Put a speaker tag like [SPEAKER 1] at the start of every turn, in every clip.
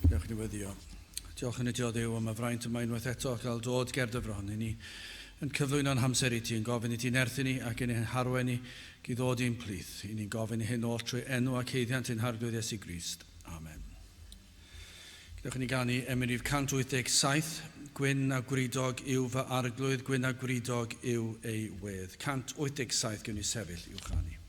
[SPEAKER 1] Dewch ni weddio. Diolch yn y ti o Dduw am y fraint yma unwaith eto cael dod ger dy fron i ni yn cyflwyno'n hamser i ti, yn gofyn i ti nerthu ni ac yn ein harwain ni i ddod i'n plith. I ni'n gofyn i hyn oll trwy enw ac haeddiant ein Harglwydd Iesu Grist. Amen. Gadewch i ni ganu emyn rhif 187, Gwyn a gwridog yw fy arglwydd, gwyn a gwridog yw ei wedd. 187, gewn ni sefyll i'w chanu.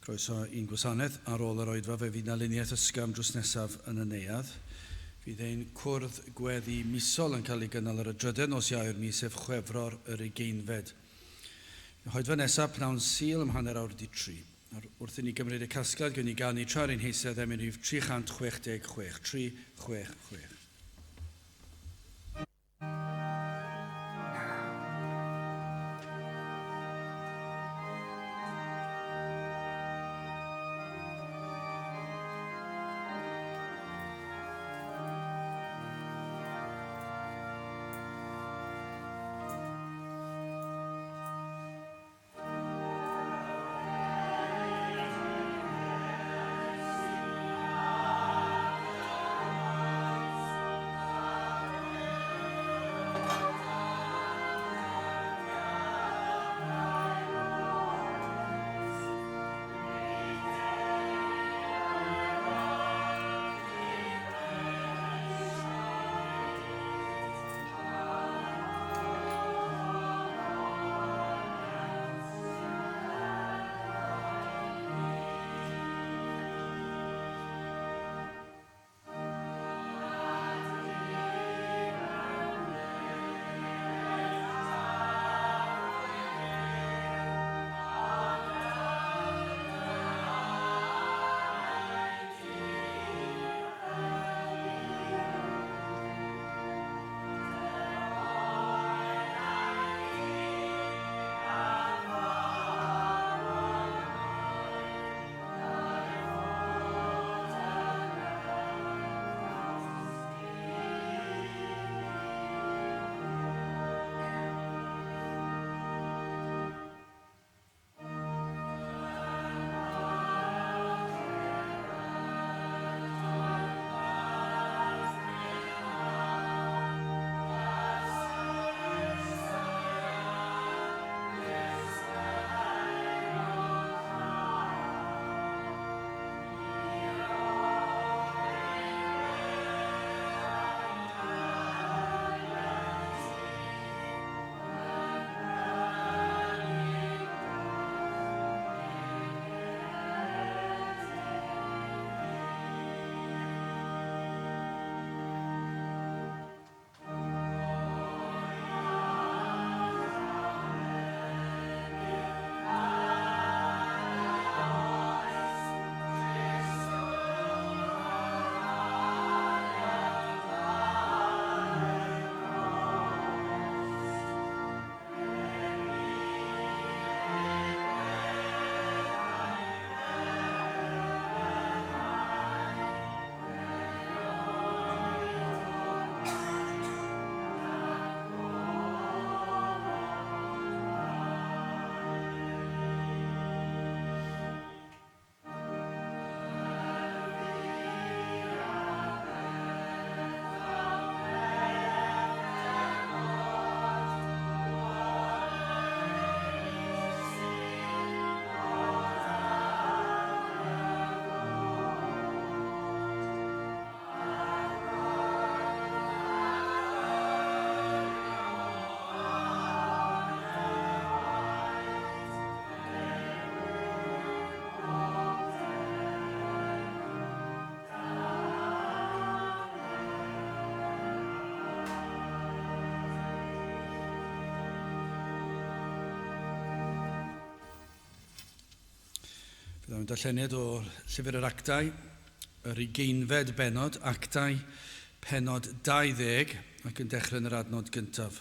[SPEAKER 1] Croeso i'n gwasanaeth. Ar ôl yr oedfa fe fydd 'na luniaeth ysgafn drws nesaf yn y neuadd. Fydd ein cwrdd gweddi misol yn cael ei gynnal ar y drydedd nos Iau o'r mis, sef Chwefror yr ugeinfed. Y hoedfa nesaf pnawn Sul am hanner awr wedi tri. Nawr, wrth i ni gymryd y casgliad, gewn ni ganu tra ar ein heistedd emyn rhif 366, 366. Byddwn yn darlleniad o Llyfr yr Actau, yr ugeinfed bennod, Actau pennod 20, ac yn dechrau yn yr adnod gyntaf.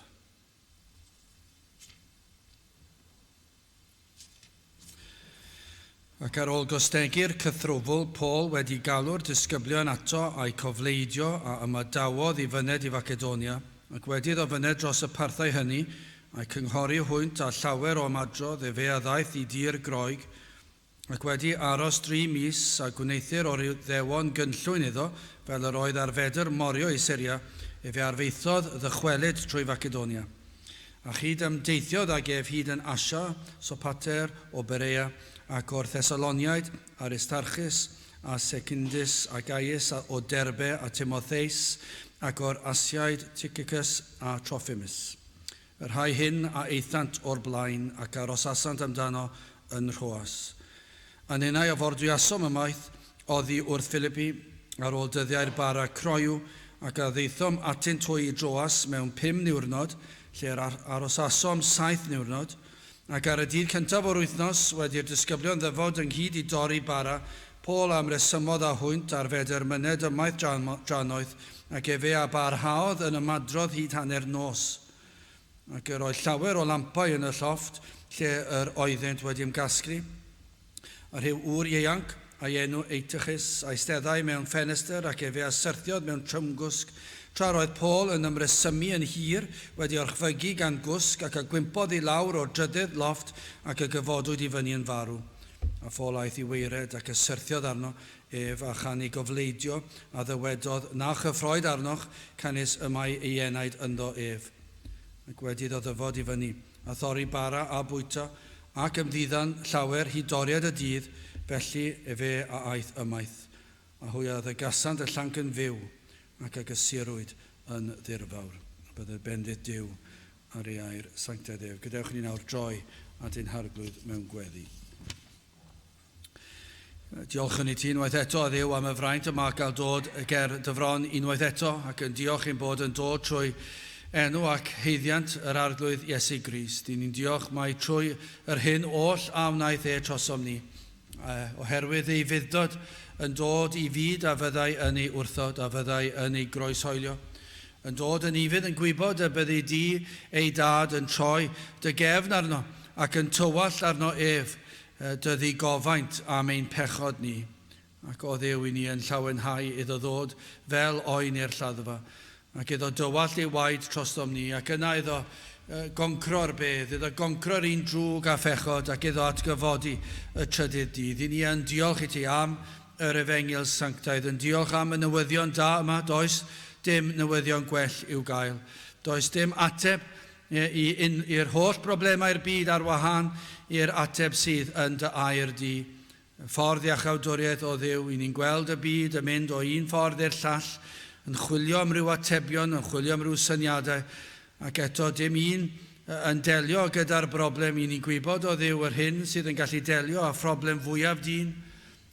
[SPEAKER 1] Ac ar ôl gostegu'r cythrwfl, Paul wedi galw'r disgyblion ato a'i cofleidio a ymadawodd i fyned i Facedonia, ac wedi iddo fyned dros y parthau hynny, a'i cynghori hwynt â llawer o ymadrodd, efe a ddaeth i dir Groeg, ac wedi aros dri mis a gwneuthur o'r Iuddewon gynllwyn iddo, fel yr oedd ar fedr morio i Syria, efe arfaethodd ddychwelyd trwy Facedonia. A chyd-ymdeithiodd ag ef hyd yn Asia, Sopater o Berea, ac o'r Thessaloniaid, Aristarchus a Secundus a Gaius o Derbe a Timotheus, ac o'r Asiaid Tychicus a Trophimus. Y rhai hyn a aethant o'r blaen ac arosasant amdano yn Nhroas. A ninnau a fordwyasom ymaith oddi wrth Philippi ar ôl dyddiau'r bara croyw, ac a ddaethom atynt hwy i Droas mewn pum niwrnod, lle yr arosasom saith niwrnod. Ac ar y dydd cyntaf o'r wythnos, wedi'r disgyblion ddyfod ynghyd i dorri bara, Paul a ymresymodd â hwynt ar fedr myned ymaith drannoeth, ac efe a barhaodd yn ymadrodd hyd hanner nos. Ac yr oedd llawer o lampau yn y llofft lle yr oeddynt wedi ymgasglu. A rhyw ŵr ieuanc, a'i enw Eutychus, a eisteddai mewn ffenestr, ac efe a syrthiodd mewn trymgwsg, tra'r oedd Paul yn ymresymu yn hir, wedi orchfygu gan gwsg, ac a gwympodd i lawr o'r drydydd lofft, ac a gyfodwyd i fyny yn farw. A Phaul aeth i waered, ac a syrthiodd arno ef, a chan ei gofleidio, a ddywedodd, Na chyffroed arnoch, canys y mae ei enaid ynddo ef. Ac wedi iddo ddyfod i fyny, a thorri bara a bwyta, ac ymddiddan llawer hyd doriad y dydd, felly efe a aeth ymaith. A hwy a ddygasant y llanc yn fyw, ac a gysurwyd yn ddirfawr. A bydded bendith Duw ar ei air sanctaidd ef. Gadewch i ni nawr droi at ein Harglwydd mewn gweddi. Diolchwn i ti unwaith eto, Dduw, am y fraint yma gael dod ger dy fron unwaith eto, ac yn diolch ein bod yn dod trwy enw ac haeddiant yr Arglwydd Iesu Grist. Dyn ni'n diolch mai trwy yr hyn oll a wnaeth e trosom ni, oherwydd ei fuddod yn dod i fyd a fyddai yn ei wrthod, a fyddai yn ei groeshoelio, yn dod yn ufudd yn gwybod y byddi di ei dad yn troi dy gefn arno ac yn tywallt arno ef, Dy ddigofaint am ein pechod ni, ac o Dduw i ni yn llawenhau iddo ddod fel oen i'r lladdfa, ac iddo dywallt ei waed trostom ni, ac yna iddo goncro'r bedd, iddo goncro'r un drwg a phechod, ac iddo atgyfodi y trydydd dydd. I ni yn diolch i ti am yr Efengyl sanctaidd, yn diolch am y newyddion da yma, does dim newyddion gwell i'w gael. Does dim ateb i'r holl broblemau'r byd ar wahân i'r ateb sydd yn dy air di. Y ffordd iachawdwriaeth o Dduw, i ni'n gweld y byd yn mynd o un ffordd i'r llall, yn chwilio am ryw atebion, yn chwilio am ryw syniadau, ac eto dim un yn delio gyda'r broblem. I ni'n gwybod o Dduw yr hyn sydd yn gallu delio â phroblem fwyaf dyn,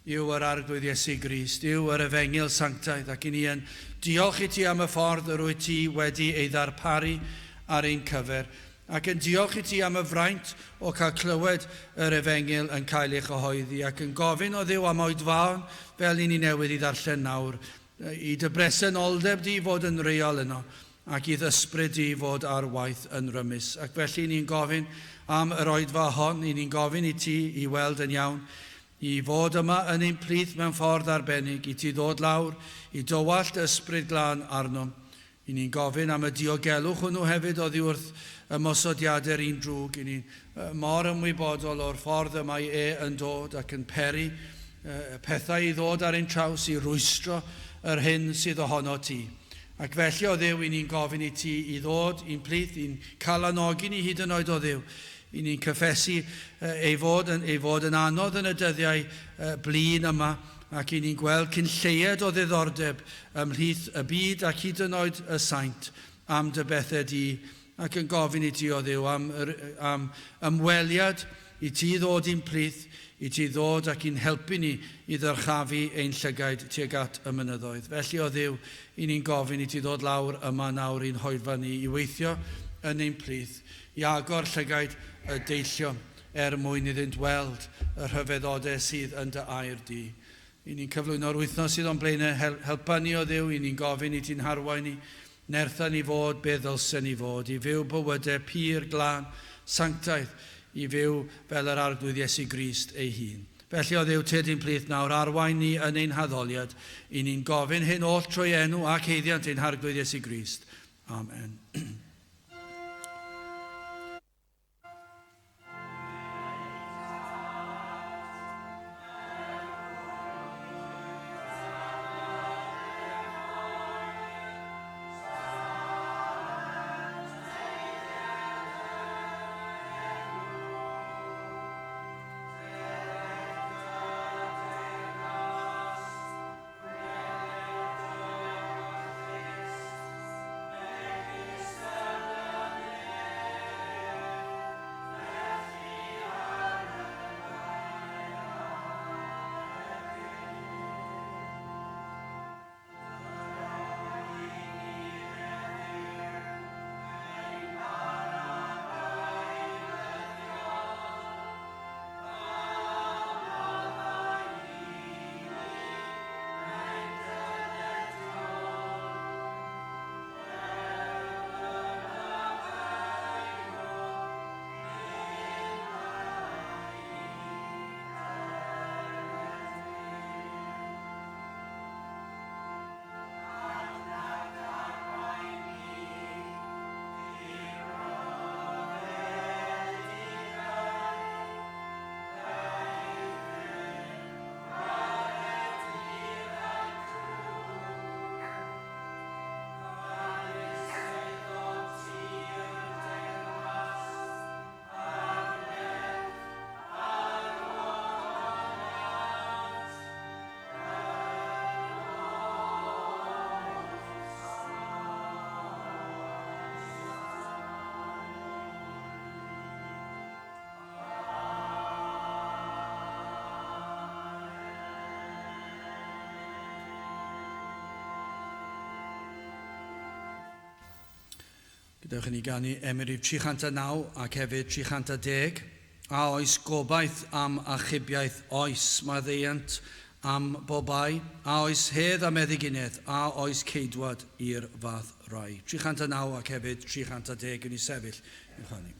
[SPEAKER 1] yw yr Arglwydd Iesu Grist, yw yr Efengyl sanctaidd, ac i ni yn diolch i ti am y ffordd yr wyt ti wedi ei ddarparu ar ein cyfer, ac yn diolch i ti am y fraint o cael clywed yr Efengyl yn cael ei chyhoeddi, ac yn gofyn o Dduw am oedfaon fel i ni newydd i ddarllen nawr, i dy bresenoldeb di fod yn real yno, ac i'th ysbryd di fod ar waith yn rymus. Ac felly ni'n gofyn am yr oedfa hon, i ni'n gofyn i ti i weld yn iawn, i fod yma yn ein plith mewn ffordd arbennig, i ti ddod lawr i dywallt ysbryd glân arnom. I ni'n gofyn am y diogelwch hwnnw hefyd oddi wrth ymosodiadau'r un drwg. I ni'n mor ymwybodol o'r ffordd y mae e yn dod ac yn peri pethau i ddod ar ein traws i rwystro yr hyn sydd ohono ti. Ac felly o Dduw, i ni'n gofyn i ti i ddod i'n plith, i'n calanogi ni hyd yn oed o Dduw. I ni'n cyffesu ei fod yn, ei fod yn anodd yn y dyddiau blin yma, ac i ni'n gweld cyn lleied o ddiddordeb ymhlith y byd ac hyd yn oed y saint am dy bethau di, ac yn gofyn i ti o Dduw am, am ymweliad i ti ddod i'n plith, i ti ddod ac i'n helpu ni i ddyrchafu ein llygaid tuag at y mynyddoedd. Felly o Dduw, i ni'n gofyn i ti ddod lawr yma nawr i'n hoedfa ni i weithio yn ein plith, i agor llygaid y deillion, er mwyn iddynt weld y rhyfeddodau sydd yn dy air di. I ni'n cyflwyno'r wythnos sydd o'n blaenau, helpa ni o Dduw, i ni'n gofyn i ti'n harwain ni, nertha ni fod be ddylsen ni fod, i fyw bywydau pur, glân, sanctaidd, i fyw fel yr Arglwydd Iesu Grist ei hun. Felly o Dduw, tyd i'n plith nawr, arwain ni yn ein haddoliad, i ni'n gofyn hyn oll trwy enw ac haeddiant ein Harglwydd Iesu Grist. Amen. Gadewch i ni ganu emyn rhif 309 ac hefyd 310. A oes gobaith am achubiaeth? Oes, maddeuant am bob bai. A oes hedd a meddyginiaeth? A oes ceidwad i'r fath rai? 309 ac hefyd 310 yn ei sefyll i'w chanu.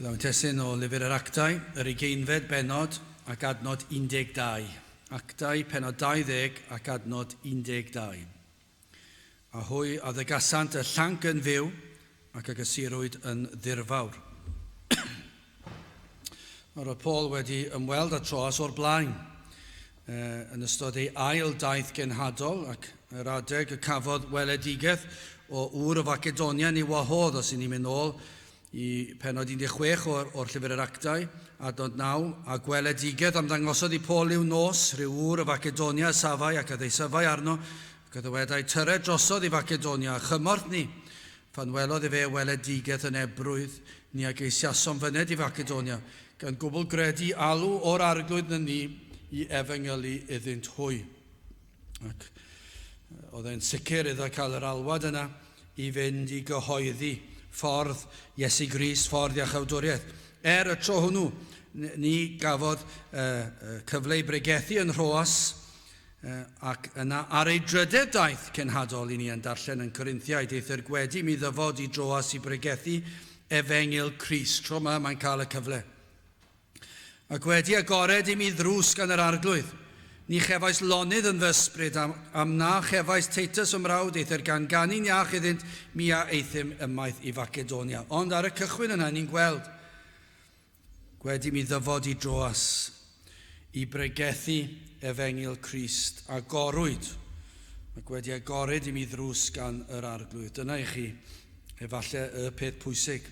[SPEAKER 1] Byddwn testun o lyfr yr Actau, yr ugeinfed bennod ac adnod 12. Actau, pennod 20 ac adnod 12. A hwy a ddygasant y llanc yn fyw ac a gysurwyd yn ddirfawr. Nawr oedd Paul wedi ymweld â Troas o'r blaen yn ystod ei ail daith genhadol ac yr adeg y cafodd weledigaeth o ŵr o Facedonia ni wahodd os i ni'n mynd nôl i pennod 16 o'r, o'r Llyfr yr Actau, adnod 9, a gweledigaeth am ddangosodd i Paul liw nos, rhyw ŵr o Facedonia a safai ac a ddeisyfai arno, ac a ddywedai, Tyred drosodd i Facedonia, a chymorth ni. Pan welodd efe y weledigaeth yn ebrwydd, ni a geisiasom fyned i Facedonia, gan gwbl gredu alw o'r Arglwydd na ni i efengylu iddynt hwy. Ac oedd e'n sicr iddo cael yr alwad yna i fynd i gyhoeddi ffordd Iesu Grist, ffordd iachawdwriaeth. Er y tro hwnnw, ni gafodd cyfle i bregethu yn Rhoas, ac yna ar ei drydedd daith cenhadol i ni yn darllen yn Corinthiaid, eithr gwedi mi ddyfod i Droas i bregethu efengyl Crist. Tro yma mae'n cael y cyfle. Ac wedi agored i mi ddrws gan yr Arglwydd, ni chefais lonydd yn fy ysbryd, am, am na chefais Titus fy mrawd, eithr gan ganu'n iach iddynt, mi a euthum ymaith i Facedonia. Ond ar y cychwyn yna, ni'n gweld, gwedi mi ddyfod i Droas, i bregethu efengyl Crist, agorwyd, ac wedi agored i mi ddrws gan yr Arglwydd. Dyna i chi, efallai, y peth pwysig.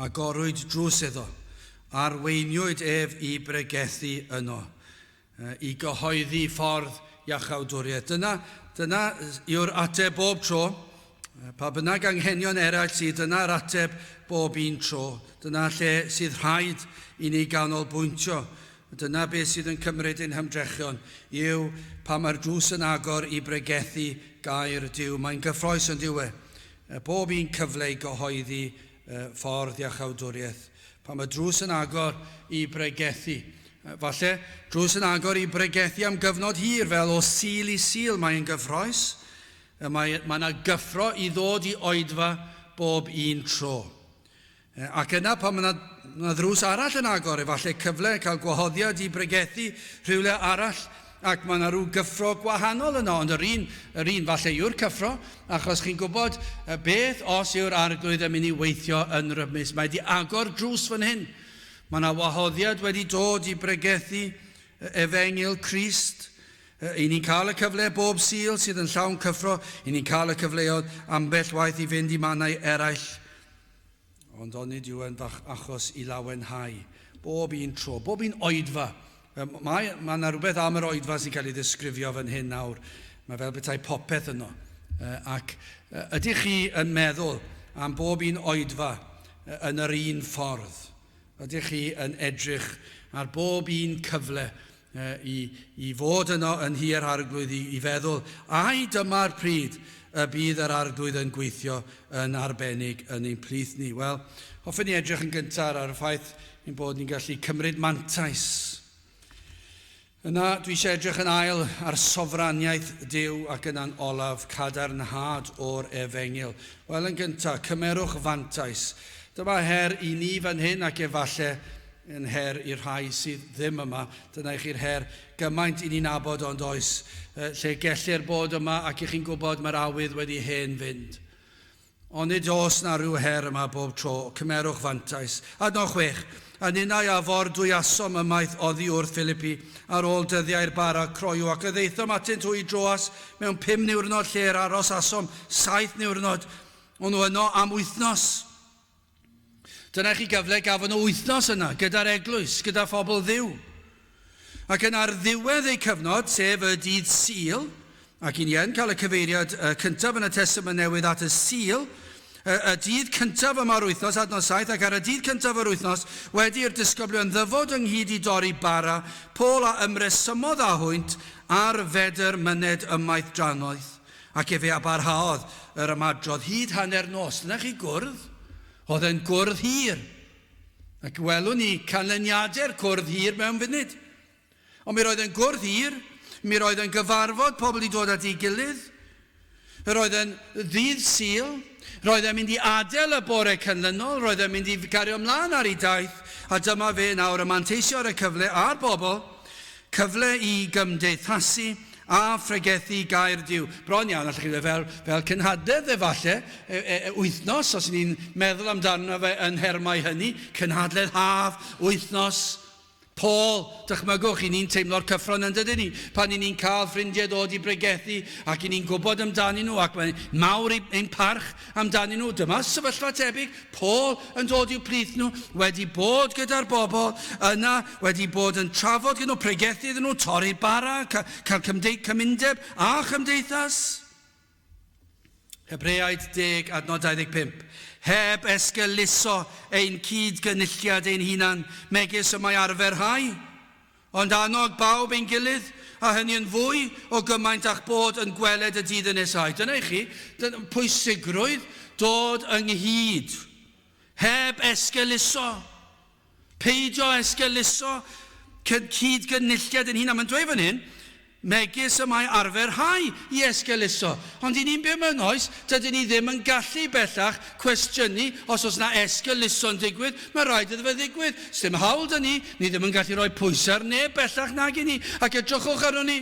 [SPEAKER 1] Agorwyd drws iddo, arweiniwyd ef i bregethu yno, i gyhoeddi ffordd iachawdwriaeth. Dyna, dyna yw'r ateb bob tro. Pa bynnag anghenion eraill sydd, dyna'r ateb bob un tro. Dyna lle sydd rhaid i ni ganolbwyntio. Dyna beth sydd yn cymryd ein hymdrechion, yw pa mae'r drws yn agor i bregethu gair Duw. Mae'n gyffroes yn dyw e. Bob un cyfle i gyhoeddi ffordd iachawdwriaeth. Pan mae drws yn agor i bregethu. Falle drws yn agor i bregethu am gyfnod hir, fel o Sul i Sul, mae'n gyffroes. Mae yna gyffro i ddod i oedfa bob un tro. Ac yna pan mae yna, yna ddrws arall yn agor, efallai cyfle cael gwahoddiad i bregethu rhywle arall, ac mae yna rhyw gyffro gwahanol yno, ond yr un, yr un falle yw'r cyffro, achos chi'n gwybod beth os yw'r Arglwydd yn mynd i weithio yn rymus. Mae wedi agor drws fan hyn. Mae yna wahoddiad wedi dod i bregethu efengyl Crist. I ni'n cael y cyfle bob Sul sydd yn llawn cyffro, i ni'n cael y cyfleoedd ambell waith i fynd i mannau eraill. Ond onid yw e'n fach achos i lawenhau bob un tro, bob un oedfa. Mae, mae yna rhywbeth am yr oedfa sy'n cael ei ddisgrifio fan hyn nawr. Mae fel petai popeth yno. Ac ydych chi yn meddwl am bob un oedfa yn yr un ffordd? Ydych chi yn edrych ar bob un cyfle i, i fod yno yn nhŷ yr Arglwydd, i, i feddwl, ai dyma'r pryd y bydd yr Arglwydd yn gweithio yn arbennig yn ein plith ni? Wel, hoffen ni edrych yn gyntaf ar y ffaith ein bod ni'n gallu cymryd mantais. Yna, dwi eisiau edrych yn ail ar sofraniaeth Duw ac yna'n olaf cadarnhad o'r efengyl. Wel, yn gyntaf, cymerwch fantais. Dyma her i ni fan hyn ac efallai yn her i'r rhai sydd ddim yma. Dyna i chi'r her gymaint i ni'n nabod ond oes lle gellir bod yma ac i chi'n gwybod mae'r awydd wedi hen fynd. Ond nid oes na rhyw her yma bob tro, cymerwch fantais. Adnod 6. A ninnau a fordwyasom ymaith oddi wrth Philippi ar ôl dyddiau'r bara croyw ac y ddaethom atynt hwy i Droas mewn 5 niwrnod lle yr arosasom 7 niwrnod. O'n nhw yno am wythnos. Dyna chi gyfle gafon nhw wythnos yna gyda'r eglwys, gyda phobl Dduw. Ac yna ar ddiwedd eu cyfnod, sef y dydd Sul, ac i ni yn cael y cyfeiriad cyntaf yn y Testament Newydd at y Sul, y, y dydd cyntaf yma'r wythnos, adnod 7, ac ar y dydd cyntaf yr wythnos, wedi i'r disgyblion ddyfod ynghyd i dorri bara, Paul a ymresymodd â hwynt ar fedr myned ymaith drannoeth. Ac efe a barhaodd yr ymadrodd hyd hanner nos. Dyna chi gwrdd. Oedd e'n gwrdd hir. Ac welwn ni canlyniadau'r cwrdd hir mewn funud. Ond mi roedd e'n gwrdd hir, mi roedd e'n gyfarfod pobl i dod at ei gilydd. Yr oedd e'n ddydd Sul, Roedd e'n mynd i adael y bore canlynol, roedd e'n mynd i gario ymlaen ar ei daith, a dyma fe nawr yn manteisio ar y cyfle a'r bobl, cyfle i gymdeithasu a phregethu gair Duw. Bron iawn, allwch chi ddweud, fel, fel cynhadledd efallai, e, e, e, wythnos, os ni'n meddwl amdano fe yn nhermau hynny, cynhadledd haf, wythnos. Paul, dychmygwch, i ni'n teimlo'r cyffro'n yn dydyn ni, pan i ni'n cael ffrindiau ddod i bregethu ac i ni'n gwybod amdanyn nhw ac mae'n mawr ein parch amdanyn nhw. Dyma sefyllfa tebyg, Paul yn dod i'w plith nhw, wedi bod gyda'r bobl, yna wedi bod yn trafod gyda nhw, pregethu iddyn nhw, torri bara, cael cymundeb a chymdeithas. Hebreaid 10, adnod 25. Heb esgeuluso ein cyd-gynulliad ein hunan, megis y mae arfer rhai, ond annog bawb ein gilydd, a hynny yn fwy o gymaint a'ch bod yn gweled y dydd yn nesau. Dyna i chi, pwysigrwydd dod ynghyd, heb esgeuluso. Peidio esgeuluso cyd-gynulliad yn hunan. Mae'n dweud fan hyn, megis y mae arfer rhai i esgeuluso. Ond i ni'n byw mewn oes, dydyn ni ddim yn gallu bellach cwestiynu os oes na esgeuluso'n digwydd, mae rhaid iddo fe ddigwydd. Sdim hawl 'da ni, ni ddim yn gallu rhoi pwysau ar neb bellach nag i ni. Ac edrychwch arnon ni,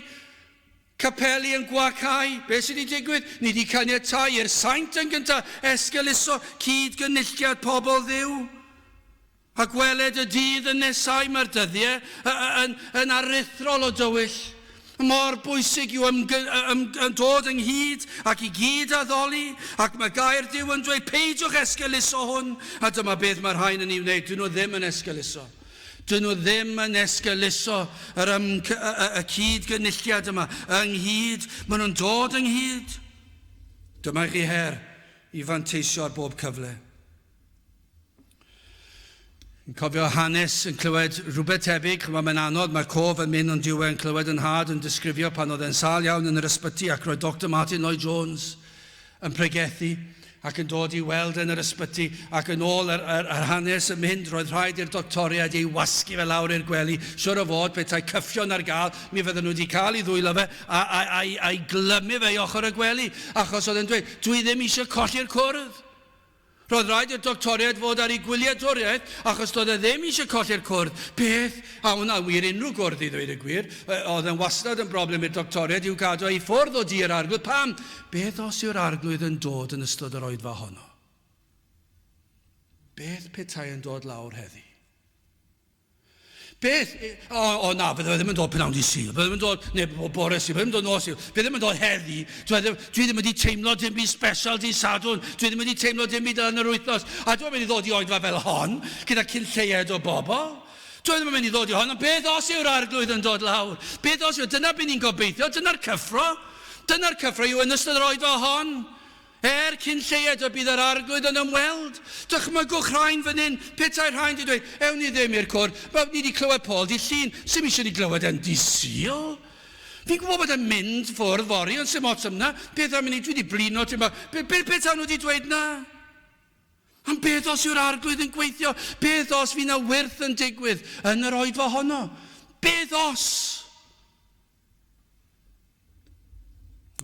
[SPEAKER 1] capeli yn gwacau, beth sydd wedi digwydd? Ni wedi caniatáu i'r saint yn gyntaf esgeuluso cyd-gynulliad pobl Dduw. A gweled y dydd yn nesau, mae'r dyddiau yn, yn aruthrol o dywyll. Mor bwysig yw ymgy, ym, ym, dod ynghyd ac i gyd addoli, ac mae gair Duw yn dweud, peidiwch esgeuluso hwn, a dyma beth mae'r rhain yn ei wneud, dyn nhw ddim yn esgeuluso. Dyn nhw ddim yn esgeuluso yr ym, y, y, y cyd-gynulliad yma ynghyd, maen nhw'n dod ynghyd. Dyma i chi her i fanteisio ar bob cyfle. Yn cofio hanes yn clywed rhywbeth tebyg, chymod, mae'n anodd, mae'r cof yn mynd ond dyw e'n clywed yn nhad yn disgrifio pan oedd e'n sâl iawn yn yr ysbyty ac roedd Doctor Martin Lloyd Jones yn pregethu ac yn dod i weld yn yr ysbyty ac yn ôl yr, yr, yr hanes yn mynd, roedd rhaid i'r doctoriaid ei wasgu fe lawr i'r gwely. Siwr o fod, petai cyffion ar gael, mi fydden nhw wedi cael ei ddwylo fe a, a, a, a'i glymu fe i ochr y gwely, achos oedd e'n dweud, dwi ddim eisiau colli'r cwrdd. Roedd rhaid i'r doctoriaid fod ar eu gwyliadwriaeth achos doedd e ddim eisiau colli'r cwrdd. Beth? A hwnna'n wir unrhyw gwrdd i ddweud y gwir. Oedd e'n wastad yn broblem i'r doctoriaid i'w gadw i ffwrdd o dir arglwydd. Pam? Beth os yw'r arglwydd yn dod yn ystod yr oedfa honno? Beth petai yn dod lawr heddi? Beth? O, o na, bydde fe ddim yn dod pnawn di Sul, bydde ddim yn dod, neu bore Sul, bydde ddim yn dod nos Sul, bydde ddim yn dod heddi. Dwi ddim, dwi ddim wedi teimlo dim byd special di Sadwrn, dwi ddim wedi teimlo dim byd yn yr wythnos, a dwi'n mynd i ddod i oedfa fel hon, gyda cyn lleied o bobl. Dwi ddim yn mynd i ddod i hon, ond beth os yw'r arglwydd yn dod lawr? Beth os yw, dyna beth ni'n gobeithio, dyna'r cyffro. Dyna'r cyffro yw yn ystod yr oedfa hon. Er cyn lleied y bydd yr Arglwydd yn ymweld. Dychmygwch rhain fan hyn, petai rhain di dweud, ewn ni ddim i'r cwrdd, mae ni di clywed Paul di Llun, sy'm eisiau ni glywed e'n di Sul. Fi'n gwybod bod e'n mynd ffwrdd fory, ond sy'm ots am 'na, beth am i ni, dwi di blino tipyn bach, be, be, petai nhw di dweud 'na? Ond beth os yw'r Arglwydd yn gweithio? Beth os fydd 'na wyrth yn digwydd yn yr oedfa honno? Beth os?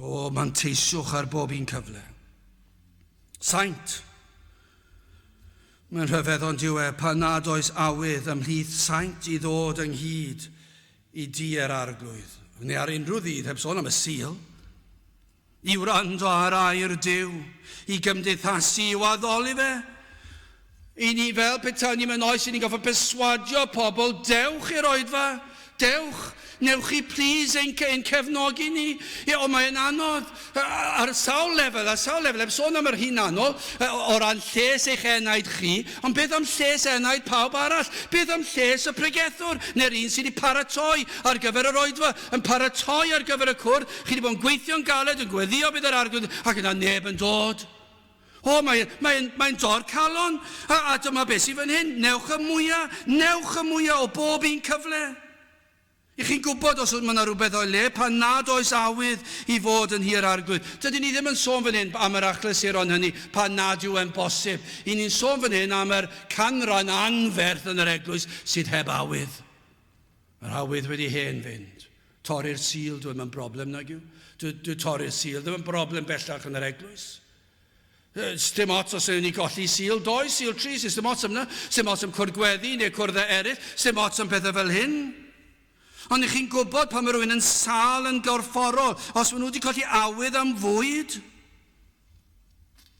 [SPEAKER 1] O, manteisiwch ar bob un cyfle. Saint. Mae'n rhyfedd ond yw e pan nad oes awydd ymhlith saint i ddod ynghyd i di yr arglwydd, neu ar unrhyw ddydd, heb sôn am y Sul, i wrando ar air Duw, i gymdeithasu, i'w addoli fe. I ni fel petai ni mewn oes i ni'n gorfod perswadio pobl, dewch i'r oedfa, dewch, newch chi plîs ein, ein cefnogi ni. Ie, ond mae'n anodd ar sawl lefel, ar sawl lefel, heb sôn am yr hunanol, o ran lles eich enaid chi, ond beth am lles enaid pawb arall? Beth am lles y pregethwr, neu'r un sydd wedi paratoi ar gyfer yr oedfa, yn paratoi ar gyfer y cwrdd, chi wedi bod yn gweithio'n galed, yn gweddïo bydd yr arglwydd, ac yna neb yn dod. O, mae'n mae, mae dor calon, a, a dyma beth sydd fan hyn, newch y mwyaf, newch y mwyaf o bob un cyfle. I chi'n gwybod os mae yna rhywbeth o'i le pan nad oes awydd i fod yn nhŷ'r arglwydd. Dydyn ni ddim yn sôn fan hyn am yr achlysuron hynny pan nad yw e'n bosib. I ni'n sôn fan hyn am yr canran anferth yn yr eglwys sydd heb awydd. Mae'r awydd wedi hen fynd. Torri'r Sul, dwi ddim yn broblem nag yw. Dwi, dwi torri'r Sul ddim yn broblem bellach yn yr eglwys. Dim ots os ydyn ni golli Sul 2, Sul 3, dim ots am 'na, dim ots am cwrdd gweddi neu cwrdd eraill, dim ots am pethau fel hyn. Ond ych chi'n gwybod pan mae rhywun yn sâl yn gorfforol, os maen nhw wedi colli awydd am fwyd,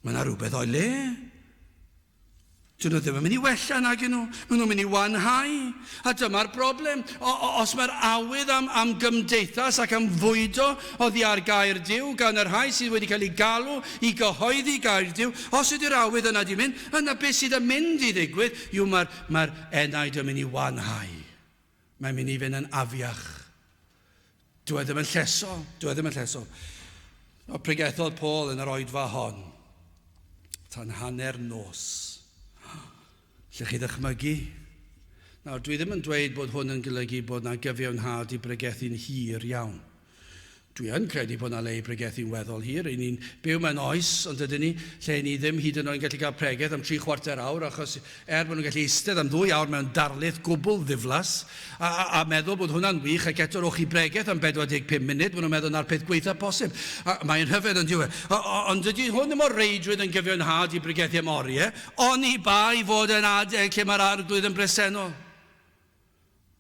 [SPEAKER 1] mae yna rhywbeth o'i le. Dyn nhw ddim yn mynd i wella nag nhw. Maen nhw'n mynd i wanhau. A dyma'r broblem. O, o, os mae'r awydd am, am gymdeithas ac am fwydo oddi ar gair Duw gan y rhai sydd wedi cael eu galw i gyhoeddi gair Duw, os ydy'r awydd yna di mynd, yna beth sydd yn mynd i ddigwydd yw mae'r mae enaid yn mynd i wanhau. Mae'n mynd i fynd yn afiach. Dyw e ddim yn llesol. Dyw e ddim yn llesol. O, pregethodd Paul yn yr oedfa hon tan hanner nos. Lle chi ddychmygu? Nawr, dwi ddim yn dweud bod hwn yn golygu bod na gyfiawnhad i bregethu'n hir iawn. Dwi yn credu bod 'na le i bregethu'n weddol hir. Ry'n ni'n byw mewn oes, ond ydyn ni, lle ni ddim hyd yn oed yn gallu cael pregeth am tri chwarter awr, achos er bod nhw'n gallu eistedd am ddwy awr mewn darlith gwbl ddiflas, a, a, a meddwl bod hwnna'n wych, ac eto rowch chi bregeth am 45 munud, maen nhw'n meddwl 'na'r peth gwaetha posib. A, mae'n rhyfedd yn dyw e. Ond dydy hwn ddim o reidrwydd yn gyfiawnhad i bregethu am oriau, oni bai fod yn adeg lle mae'r Arglwydd yn bresennol.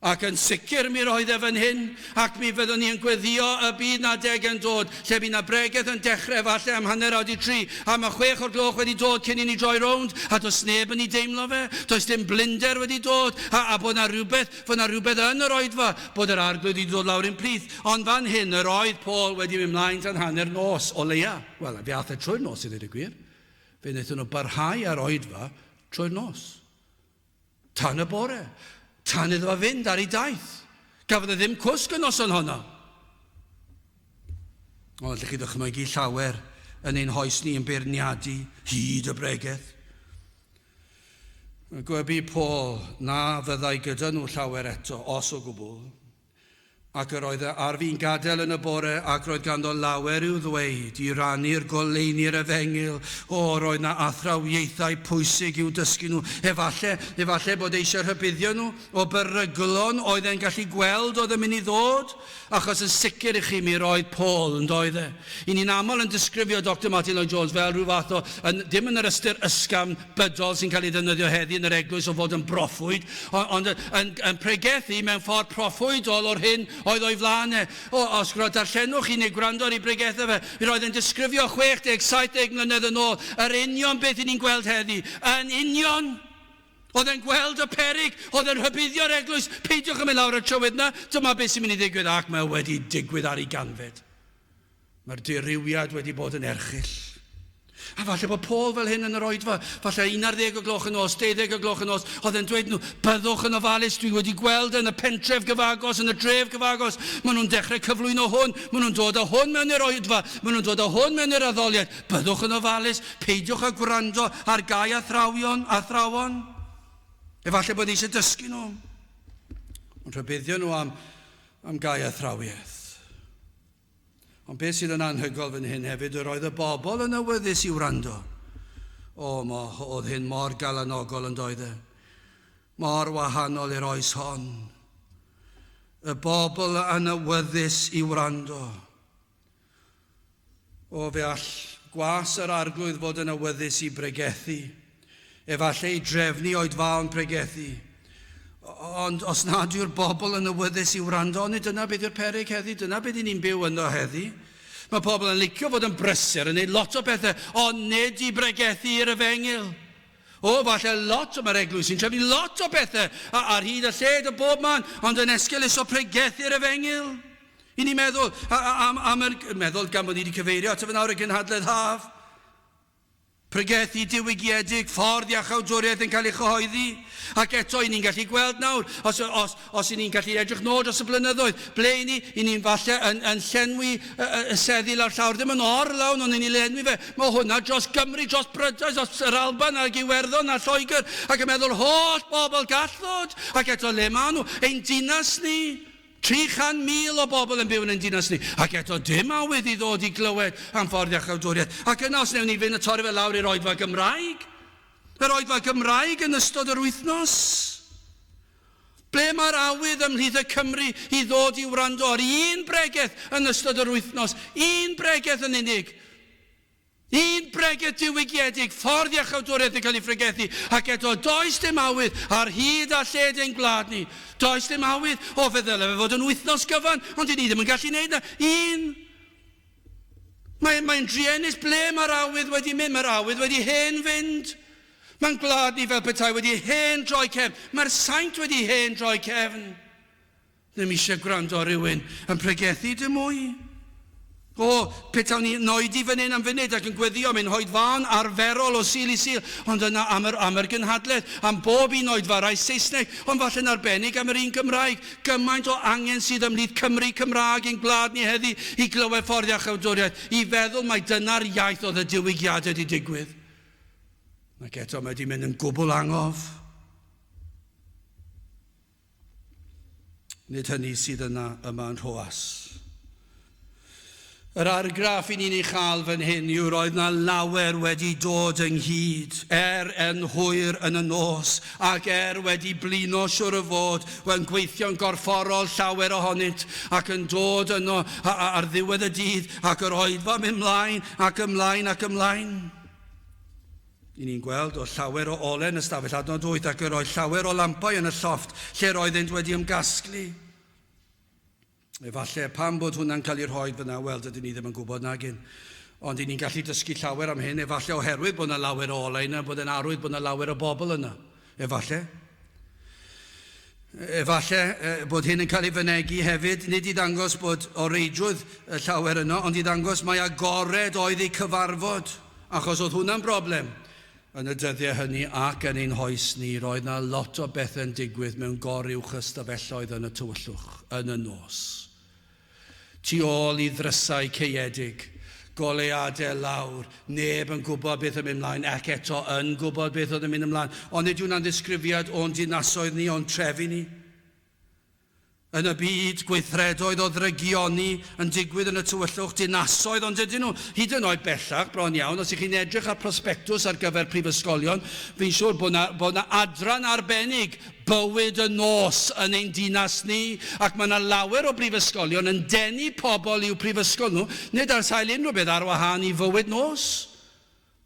[SPEAKER 1] Ac yn sicr mi roedd e fan hyn, ac mi fyddwn ni yn gweddïo y bydd 'na adeg yn dod lle bydd 'na bregeth yn dechrau falle am hanner awr 'di tri, a ma' chwech o'r gloch wedi dod cyn i ni droi rownd, a does neb yn ei deimlo fe, does dim blinder wedi dod, a, a bod 'na rhywbeth, fod 'na rhywbeth yn yr oedfa, bod yr Arglwydd wedi dod lawr i'n plith. Ond fan hyn, yr oedd Paul wedi mynd mlaen tan hanner nos, o leia. Wel, fe aeth e trwy'r nos i ddweud y gwir. Fe wnaethon nhw barhau â'r oedfa trwy'r nos. Tan y bore. Tan iddo fo fynd ar ei daith. Gafodd e ddim cwsg y noson honno. Ond allwch chi ddychmygu llawer yn ein hoes ni yn beirniadu hyd y bregeth. Gwebu Paul na fyddai gyda nhw llawer eto, os o gwbl. Ac yr oedd e ar fin gadael yn y bore, ac roedd ganddo lawer i'w ddweud, i rannu'r goleuni'r efengyl. O, roedd 'na athrawiaethau pwysig i'w dysgu nhw. Efalle, efalle bod eisiau rhybuddio nhw o beryglon oedd e'n gallu gweld oedd yn mynd i ddod, achos yn sicr i chi, mi roedd Paul, yn doedd e? I ni'n aml yn disgrifio Doctor Martyn Lloyd-Jones fel rhyw fath o, yn, dim yn yr ystyr ysgafn, bydol sy'n cael ei ddefnyddio heddi yn yr eglwys o fod yn broffwyd, ond yn, yn, yn pregethu mewn ffordd proffwydol o'r hyn oedd o'i flaen e. O, os darllenwch chi neu gwrando ar ei bregethau fe, mi roedd e'n disgrifio 60, 70 mlynedd yn ôl, yr union beth i ni'n gweld heddi. Yn union! Oedd e'n gweld y perig, oedd e'n rhybuddio'r eglwys, peidiwch yn mynd lawr y trywydd na, dyma beth sy'n mynd i ddigwydd, ac mae wedi digwydd ar ei ganfed. Mae'r dirywiad wedi bod yn erchyll. A falle bod Paul fel hyn yn yr oedfa, falle 11 o gloch y nos, 12 o gloch y nos, oedd e'n dweud nhw, byddwch yn ofalus, dwi wedi gweld yn y pentref gyfagos, yn y dref gyfagos, maen nhw'n dechrau cyflwyno hwn, maen nhw'n dod â hwn mewn i'r oedfa, maen nhw'n dod â hwn mewn i'r addoliad, byddwch yn ofalus, peidiwch â gwrando ar gau athrawion, athrawon. Efallai bod eisiau dysgu nhw. Ond rhybuddio nhw am, am gau athrawiaeth. Ond beth sydd yn anhygoel fan hyn hefyd, yr oedd y bobl yn awyddus i wrando. O, mo, oedd hyn mor galanogol yn doedd e. Mor wahanol i'r oes hon. Y bobl yn awyddus i wrando. O, fe all gwas yr arglwydd fod yn awyddus i bregethu. Efallai i drefnu oedfaon pregethu. Ond os nad yw'r bobl yn awyddus i wrando, onid dyna beth yw'r peryg heddi? Dyna beth i ni'n byw ynddo heddi. Mae pobl yn licio fod yn brysur, yn gwneud lot o bethau, ond nid i bregethu i'r efengyl. O, falle lot, mae'r eglwys sy'n trefnu lot o bethau ar hyd a lled o bob man, ond yn esgeuluso pregethu'r efengyl. I ni'n meddwl am, am yr, meddwl gan bod ni wedi cyfeirio at y nawr y gynhadledd haf. Pregethu diwygiedig, ffordd iachawdwriaeth yn cael ei chyhoeddi. Ac eto, i ni'n gallu gweld nawr, os, os, os i ni'n gallu edrych nôl dros y blynyddoedd, ble i ni, i ni'n falle yn, yn llenwi y, y, y seddi lawr llawr, ddim yn orlawn, ond i ni lenwi fe. Mae hwnna dros Gymru, dros Brydain, dros yr Alban ac Iwerddon a Lloegr, ac yn meddwl holl bobl gall ddod. Ac eto, le maen nhw? Ein dinas ni. 300,000 o bobl yn byw yn ein dinas ni, ac eto dim awydd i ddod i glywed am ffordd iachawdwriaeth. Ac yna, os wnewn ni fynd a torri fe lawr i'r oedfa Gymraeg, yr oedfa Gymraeg yn ystod yr wythnos, ble mae'r awydd ymhlith y Cymry i ddod i wrando ar un bregeth yn ystod yr wythnos, un bregeth yn unig? Un bregeth diwygiedig, ffordd iachawdwriaeth yn cael ei phregethu, ac eto does dim awydd ar hyd a lled ein gwlad ni. Does dim awydd. O, fe ddyle fe fod yn wythnos gyfan, ond dyn ni ddim yn gallu neud na. Un. Mae'n mae druenus ble mae'r awydd wedi mynd. Mae'r awydd wedi hen fynd. Mae'n gwlad ni fel petai wedi hen droi cefn. Mae'r saint wedi hen droi cefn. Ddim eisiau gwrando ar rywun yn pregethu dim mwy. O, petawn ni yn oedi fan hyn am funud ac yn gweddio am ein hoedfaon arferol o Sul i Sul, ond yna am yr, am yr gynhadledd, am bob un oedfa, rai Saesneg, ond falle'n arbennig am yr un Gymraeg. Gymaint o angen sydd ymhlith Cymry Cymraeg ein gwlad ni heddi i glywed ffordd iachawdwriaeth, i feddwl mai dyna'r iaith oedd y diwygiadau wedi digwydd. Ac eto mae wedi mynd yn gwbl angof. Nid hynny sydd yna yma yn Rhoas. Yr argraff i ni'n ei chael fan hyn yw roedd na lawer wedi dod ynghyd, er yn hwyr yn y nos, ac er wedi blino siwr o fod, yn gweithio'n gorfforol llawer ohonynt, ac yn dod yno ar ddiwedd y dydd, ac yr oedfa mynd mlaen, ac ymlaen, ac ymlaen. I ni'n gweld o llawer o ole yn ystafell adnod 8 ac yr oedd llawer o lampau yn y llofft lle roeddynt wedi ymgasglu. Efallai pam bod hwnna'n cael ei rhoi fyna, wel, dydyn ni ddim yn gwybod nagyn. Ond i ni'n gallu dysgu llawer am hyn, efallai oherwydd bod yna lawer o olau yna, bod yn arwydd bod yna lawer o bobl yna. Efallai. Efallai bod hyn yn cael ei fynegi hefyd, nid i ddangos bod o reidrwydd llawer yno, ond i ddangos mai agored oedd eu cyfarfod, achos oedd hwnna'n broblem yn y dyddiau hynny ac yn ein hoes ni. Roedd na lot o bethau'n digwydd mewn goruwch ystafelloedd yn y tywyllwch, yn y nos. Tu ôl i ddrysau caeëdig, goleuadau lawr, neb yn gwybod beth yn mynd mlaen, ac eto yn gwybod beth oedd yn mynd ymlaen. Ond nid yw hwnna'n ddisgrifiad o'n dinasoedd ni, o'n trefi ni. Yn y byd, gweithredoedd o ddrygioni yn digwydd yn y tywyllwch, dinasoedd, ond ydyn nhw, hyd yn oed bellach, bron iawn, os ych chi'n edrych ar prospectws ar gyfer prifysgolion, fi'n siŵr bod 'na, bod 'na adran arbennig bywyd y nos yn ein dinas ni, ac mae yna lawer o brifysgolion yn denu pobl i'w prifysgol nhw, nid ar sail unrhyw beth ar wahân i fywyd nos.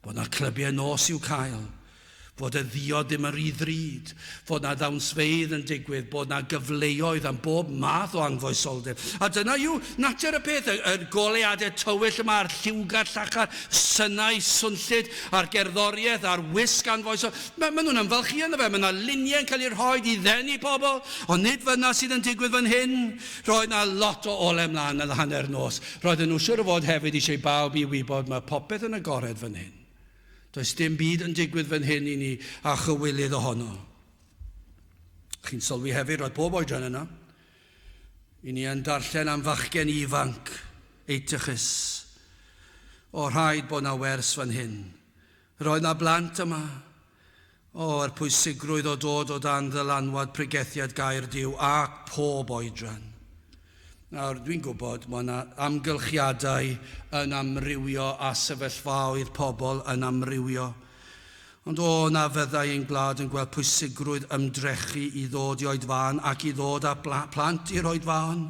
[SPEAKER 1] Bod yna clybiau nos i'w cael, fod y ddiod ddim yn rhy ddrud, fod yna ddawnsfeydd yn digwydd, bod yna gyfleoedd am bob math o angfoesoldeb. A dyna yw natur y peth, y, y goleuadau tywyll yma, a'r lliwgar llachar, synau swnllyd, a'r gerddoriaeth, a'r wisg anfoesol. Mae, maen nhw'n ymfalchïo ynddo fe, mae yna luniau yn cael eu rhoi i ddenu pobl, ond nid fyna sydd yn digwydd fan hyn. Roedd yna lot o ole mlaen yn hanner nos. Roedden nhw siwr o fod hefyd eisiau bawb i wybod mae popeth yn agored fan hyn. Does dim byd yn digwydd fan hyn i ni a chywilydd ohono. Chi'n sylwi hefyd, roedd pob oedran yna. I ni yn darllen am fachgen ifanc, Eutychus. O, rhaid bod na wers fan hyn. Roedd 'na blant yma. O, yr pwysigrwydd o dod o dan ddylanwad pregethiad gair Duw ac pob oedran. Nawr, dwi'n gwybod mae yna amgylchiadau yn amrywio a sefyllfaoedd pobl yn amrywio. Ond o, na fyddai ein gwlad yn gweld pwysigrwydd ymdrechu i ddod i oedfaon ac i ddod â plant i'r oedfaon,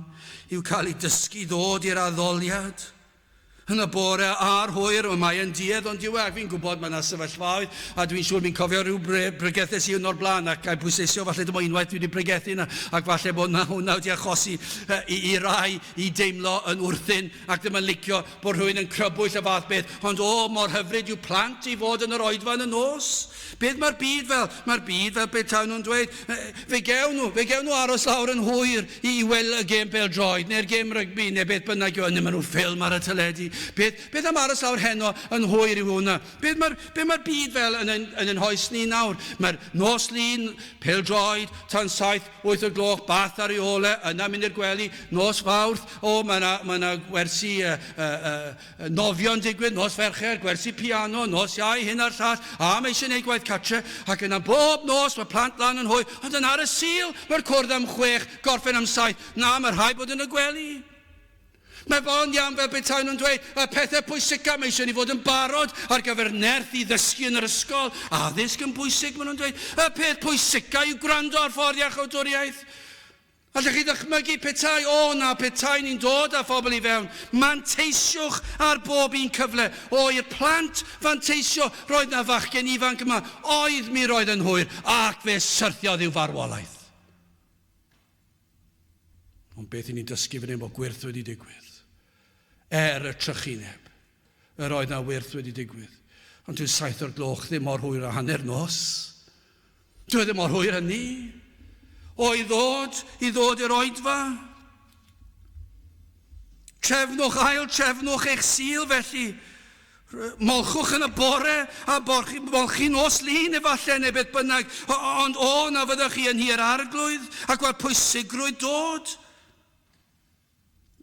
[SPEAKER 1] i'w cael eu dysgu i ddod i'r addoliad. Yn y bore a'r hwyr, mae yn duedd ond yw e, ac fi'n gwybod mae yna sefyllfaoedd, a dwi'n siŵr fi'n cofio rhyw bre, bregethes i un o'r blaen, ac gael pwysleisio falle dim ond unwaith dwi wedi pregethu yna, ac falle bod na hwnna wedi achosi i, i rai i deimlo yn wrthyn ac ddim yn licio bod rhywun yn crybwyll y fath beth, ond o, mor hyfryd yw plant i fod yn yr oedfa yn y nos. Beth mae'r byd fel? Mae'r byd fel petai nhw'n dweud, fe gewn nhw, fe gewn nhw aros lawr yn hwyr i weld y gêm bêl-droed neu'r gêm rygbi neu beth bynnag yw e, neu maen nhw'n ffilm ar y teledu. Beth, beth am aros lawr heno yn hwyr i hwnna? Beth mae'r beth mae'r byd fel yn ein, yn ein hoes ni nawr? Mae'r nos Lun, pêl-droed, tan 7, 8 o'r gloch, bath ar ei ôl e, yna mynd i'r gwely, nos Fawrth, o, mae yna, mae yna gwersi uh, uh, uh, nofio'n digwydd, nos Fercher, gwersi piano, nos Iau, hyn a'r llall, a mae eisiau gwneud gwaith catre, ac yna bob nos mae plant lan yn hwy, ond yna ar y Sul, mae'r cwrdd am chwech, gorffen am saith, na, mae rhaid bod yn y gwely. Mae bron iawn fel petai nhw'n dweud, y pethau pwysica, mae eisiau ni fod yn barod ar gyfer nerth i ddysgu yn yr ysgol. Addysg yn bwysig, maen nhw'n dweud. Y peth pwysica yw gwrando ar ffordd iachawdwriaeth. Allwch chi ddychmygu petai, o na, petai ni'n dod â phobl i fewn. Manteisiwch ar bob un cyfle. O, i'r plant fanteisio, roedd na fachgen ifanc yma, oedd mi roedd yn hwyr, ac fe syrthiodd i'w farwolaeth. Ond beth i ni'n dysgu fan hyn bod gwyrth wedi digwydd. Er y trychineb, yr oedd na wyrth wedi digwydd. Ond dwi'n 7 o'r gloch ddim mor hwyr a hanner nos. Dwi ddim mor hwyr hynny. O i ddod, i ddod i'r oedfa. Trefnwch, ail trefnwch eich Sul felly. Molchwch yn y bore a borchi, molchi nos Lun efallai neu beth bynnag, ond o na fyddwch chi yn nhŷ'r Arglwydd a gweld pwysigrwydd dod.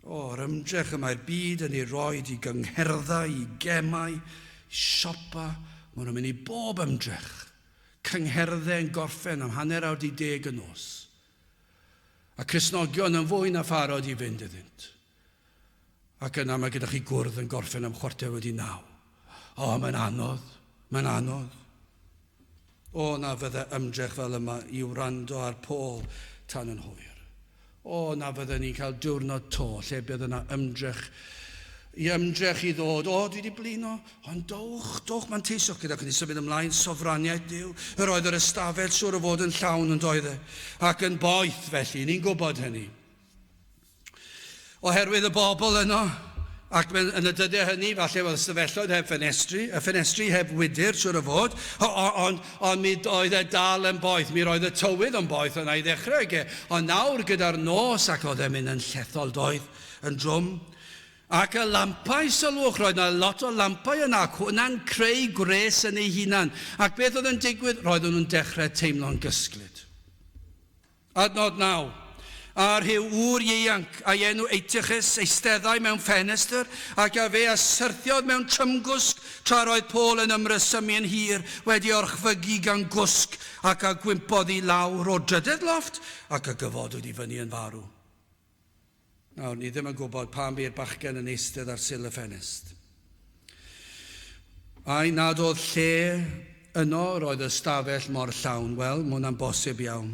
[SPEAKER 1] O, yr ymdrech y mae'r byd yn ei roed i gyngherddau, i gemau, i siopa, maen nhw'n mynd i bob ymdrech. Cyngherddau yn gorffen am 10:30 y nos. A Cristnogion yn fwy na pharod i fynd iddynt. Ac yna mae gyda chi gwrdd yn gorffen am 9:15. O, mae'n anodd, mae'n anodd. O, na fydde ymdrech fel yma i wrando ar Paul tan yn hwyr. O, na fydde ni'n cael diwrnod to lle bydd yna ymdrech i ymdrech i ddod. O, dwi wedi blino, ond dowch, dowch, manteisiwch gyda chi. Symud ymlaen, sofraniaeth Duw. Yr oedd yr ystafell siŵr o fod yn llawn yn doedd e. Ac yn boeth felly, ni'n gwybod hynny. Oherwydd y bobl yno, ac yn y dyddiau hynny, falle oedd ystafelloedd heb ffenestri, y ffenestri heb wydr, siŵr o fod, ond, ond mi oedd e dal yn boeth, mi roedd y tywydd yn boeth yna i ddechrau ag e, ond nawr gyda'r nos, ac oedd e'n mynd yn llethol doedd, yn drwm. Ac y lampau, sylwch, roedd yna lot o lampau yna, ac hwnna'n creu gwres yn ei hunan. Ac beth oedd yn digwydd? Roedden nhw'n dechrau teimlo'n gysglyd. Adnod 9. A rhyw ŵr ieuanc, a'i enw Eutychus, eisteddai mewn ffenestr, ac a fe a syrthiodd mewn trymgwsg, tra'r oedd Paul yn ymresymu yn hir, wedi orchfygu gan gwsg, ac a gwympodd i lawr o'r drydedd lofft, ac a gyfodwyd i fyny yn farw. Nawr, ni ddim yn gwybod pam bu'r bachgen yn eistedd ar sil y ffenest. Ai nad oedd lle yno, roedd y stafell mor llawn. Wel, mae hwnna'n bosib iawn.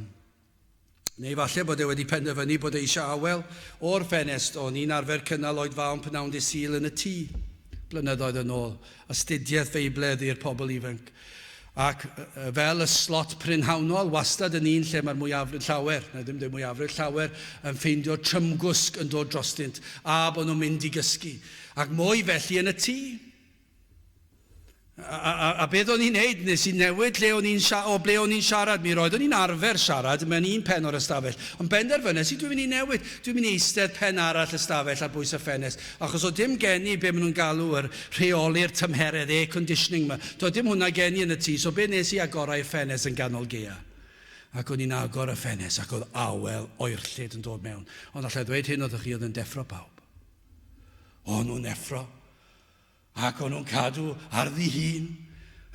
[SPEAKER 1] Neu falle bod e wedi penderfynu bod e eisiau awel o'r ffenest. O'n i'n arfer cynnal oedfaon pnawn dydd Sul yn y tŷ blynyddoedd yn ôl. Astudiaeth Feibledd i'r pobl ifanc. Ac fel y slot prynhawnol, wastad yn un lle mae'r mwyafrif, llawer, na ddim dweud mwyafrif, llawer yn ffeindio trymgwsg yn dod drostynt, a bod nhw'n mynd i gysgu. Ac mwy felly yn y tŷ. A, a, a beth o'n i'n neud, nes i newid lle o'n i'n o ble o'n i'n siarad. Mi roeddwn i'n arfer siarad mewn un pen o'r ystafell. Ond benderfynes i, dwi'n mynd i newid. Dwi'n mynd i eistedd pen arall ystafell ar bwys y ffenest. Achos o dim gen i be maen nhw'n galw yr rheoli'r tymheredd, air conditioning 'ma. Doedd dim hwnna gen i yn y tŷ, so be nes i agorau ffenest yn ganol gaea. Ac o'n i'n agor y ffenest ac oedd awel oerllyd yn dod mewn. Ond allai ddweud hyn wrthych chi, oedd yn deffro pawb. O'n nhw'n effro. Ac o'n nhw'n cadw ar ddihun.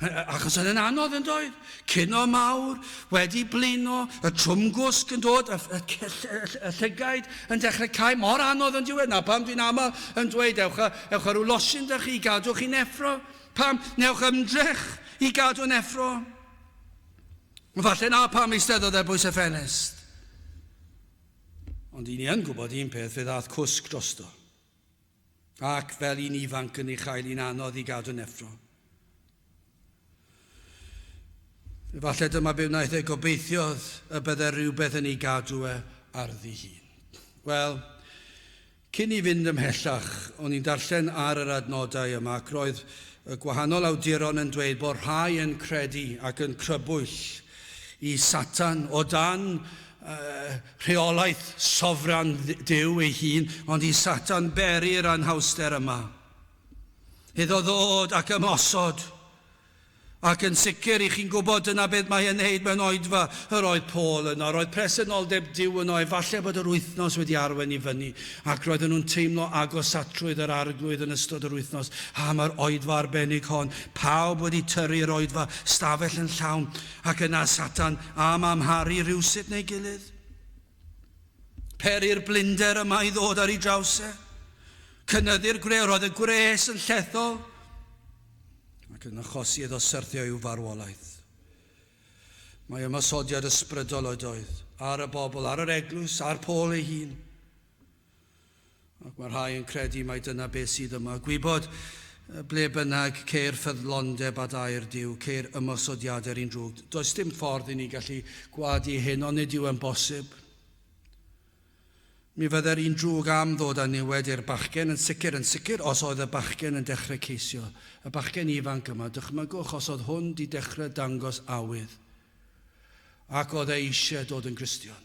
[SPEAKER 1] Achos oedd yn anodd yn doedd. Cino mawr, wedi blino, y trwmgwsg yn dod, y, y, y, y llygaid yn dechrau cau, mor anodd yn diwedd. Na pam dwi'n aml yn dweud, ewch a, ewch a rhyw losin da chi, gadw chi'n effro. Pam, newch ymdrech i gadw'n effro. Falle na pam eisteddodd ar bwys y ffenest. Ond i ni yn gwybod un peth, fe ddath cwsg drosto. Ac fel un ifanc yn ei chael hi'n anodd i gadw'n effro. Efallai dyma be wnaeth e gobeithiodd y bydde rhywbeth yn ei gadw e ar ddihun. Wel, cyn i fynd ymhellach, o'n i'n darllen ar yr adnodau yma ac roedd y gwahanol awduron yn dweud bod rhai yn credu ac yn crybwyll i Satan o dan rheolaeth sofran Duw ei hun, ond i Satan beri'r anhawster yma. Iddo ddod ac ymosod. Ac yn sicr, i chi'n gwybod dyna beth mae e'n neud mewn oedfa. Yr oedd Paul yno, roedd presenoldeb Duw yno, efallai bod yr wythnos wedi arwain i fyny, ac roedden nhw'n teimlo agosatrwydd yr Arglwydd yn ystod yr wythnos. A mae'r oedfa arbennig hon, pawb wedi tyrru'r oedfa, stafell yn llawn, Ac yna Satan am amharu rhywsut neu gilydd. Peri'r blinder yma i ddod ar ei draws e. Cynyddu'r gwres, roedd y gwres yn llethol ac yn achosi iddo syrthio i'w farwolaeth. Mae ymosodiad ysbrydol oed oedd. ar y bobl, ar yr eglwys, ar Paul ei hun. Ac mae rhai yn credu mai dyna beth sydd yma. Gwybod ble bynnag ceir ffyddlondeb at air Duw, ceir ymosodiadau'r un drwg. Does dim ffordd i ni gallu gwadu hyn, ond nid yw e'n bosib. Mi fydde'r un drwg am ddod â niwed i'r bachgen, yn sicr, yn sicr, os oedd y bachgen yn dechrau ceisio. Y bachgen ifanc yma, dychmygwch os oedd hwn 'di dechrau dangos awydd. Ac oedd e eisiau dod yn Gristion.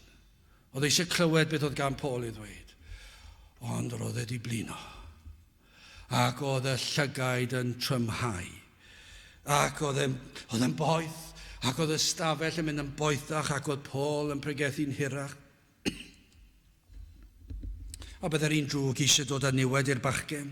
[SPEAKER 1] Oedd e eisiau clywed beth oedd gan Paul i ddweud. Ond roedd e 'di blino. Ac oedd y llygaid yn trymhau. Ac oedd e'n, oedd e'n boeth. Ac oedd y stafell yn mynd yn boethach ac oedd Paul yn pregethu'n hirach. A byddai'r un drwg eisiau dod â niwed i'r bachgen.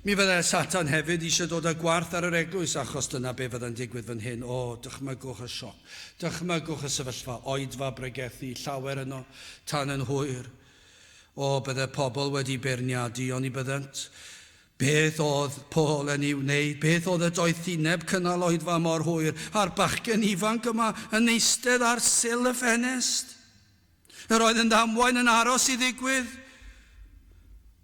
[SPEAKER 1] Mi fyddai Satan hefyd eisiau dod â gwarth ar yr eglwys, achos dyna be fyddai'n digwydd fan hyn. O, dychmygwch y sioc. Dychmygwch y sefyllfa, oedfa bregethu, llawer yno, tan yn hwyr. O, byddai pobl wedi beirniadu, oni byddent? Beth oedd Paul yn ei wneud? Beth oedd y doethineb cynnal oedfa mor hwyr, a'r bachgen ifanc yma yn eistedd ar sil y ffenest? Yr oedd yn ddamwain yn aros i ddigwydd.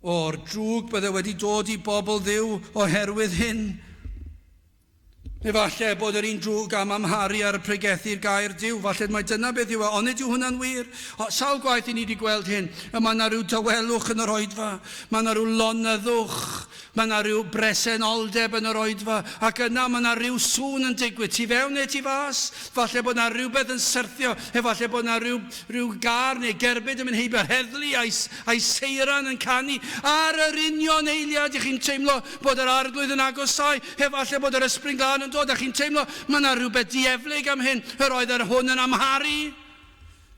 [SPEAKER 1] O'r drwg bydde wedi dod i bobl Dduw oherwydd hyn. Efallai bod yr un drwg am amharu ar y pregethu'r gair Duw. Falle mai dyna beth yw e, onid yw hwnna'n wir? O, sawl gwaith i ni wedi gweld hyn. Y mae yna rhyw dawelwch yn yr oedfa. Mae yna rhyw lonyddwch. Mae yna rhyw bresenoldeb yn yr oedfa. Ac yna mae yna rhyw sŵn yn digwydd, tu fewn neu tu fas. Falle bod yna rhywbeth yn syrthio. Efallai bod yna rhyw, rhyw gar neu gerbyd yn mynd heibio. Heddlu a'i, a'i seiran yn canu. Ar yr union eiliad i chi'n teimlo bod yr Arglwydd yn agosáu, efallai bod yr Ysbryd Glân yn dod, a chi'n teimlo, mae yna rhywbeth dieflig am hyn, yr oedd yr hwn yn amharu.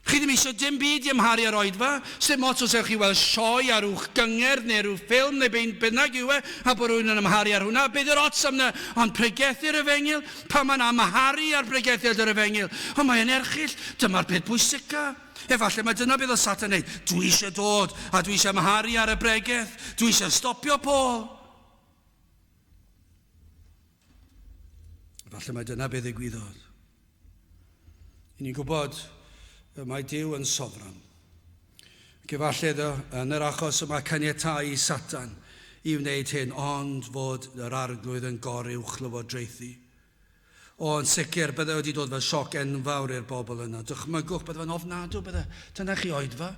[SPEAKER 1] Chi ddim eisiau dim byd i amharu ar oedfa. Sdim ots os ewch chi weld sioe ar uwch gyngerdd neu rhyw ffilm neu be bynnag yw e, a bod rhywun yn amharu ar hwnna. Be di'r ots am 'na? Ond pregethu'r efengyl, pan mae'n amharu ar bregethiad yr efengyl, ond mae'n erchyll. Dyma'r peth pwysica. Efallai mai dyna beth oedd Satan yn wneud. Dwi eisiau dod, a dwi eisiau amharu ar y bregeth. Dwi eisiau stopio Paul. Efallai mai dyna beth ddigwyddodd. I ni'n gwybod mae Duw yn sofran. Ac efallai ddo, yn yr achos yma caniatáu i Satan i wneud hyn, ond fod yr arglwydd yn goruwch lywodraethu. O, yn sicr, bydde wedi dod fel sioc enfawr i'r bobl yna. Dychmygwch, bydde fe'n ofnadw, bydde. Dyna chi oedfa.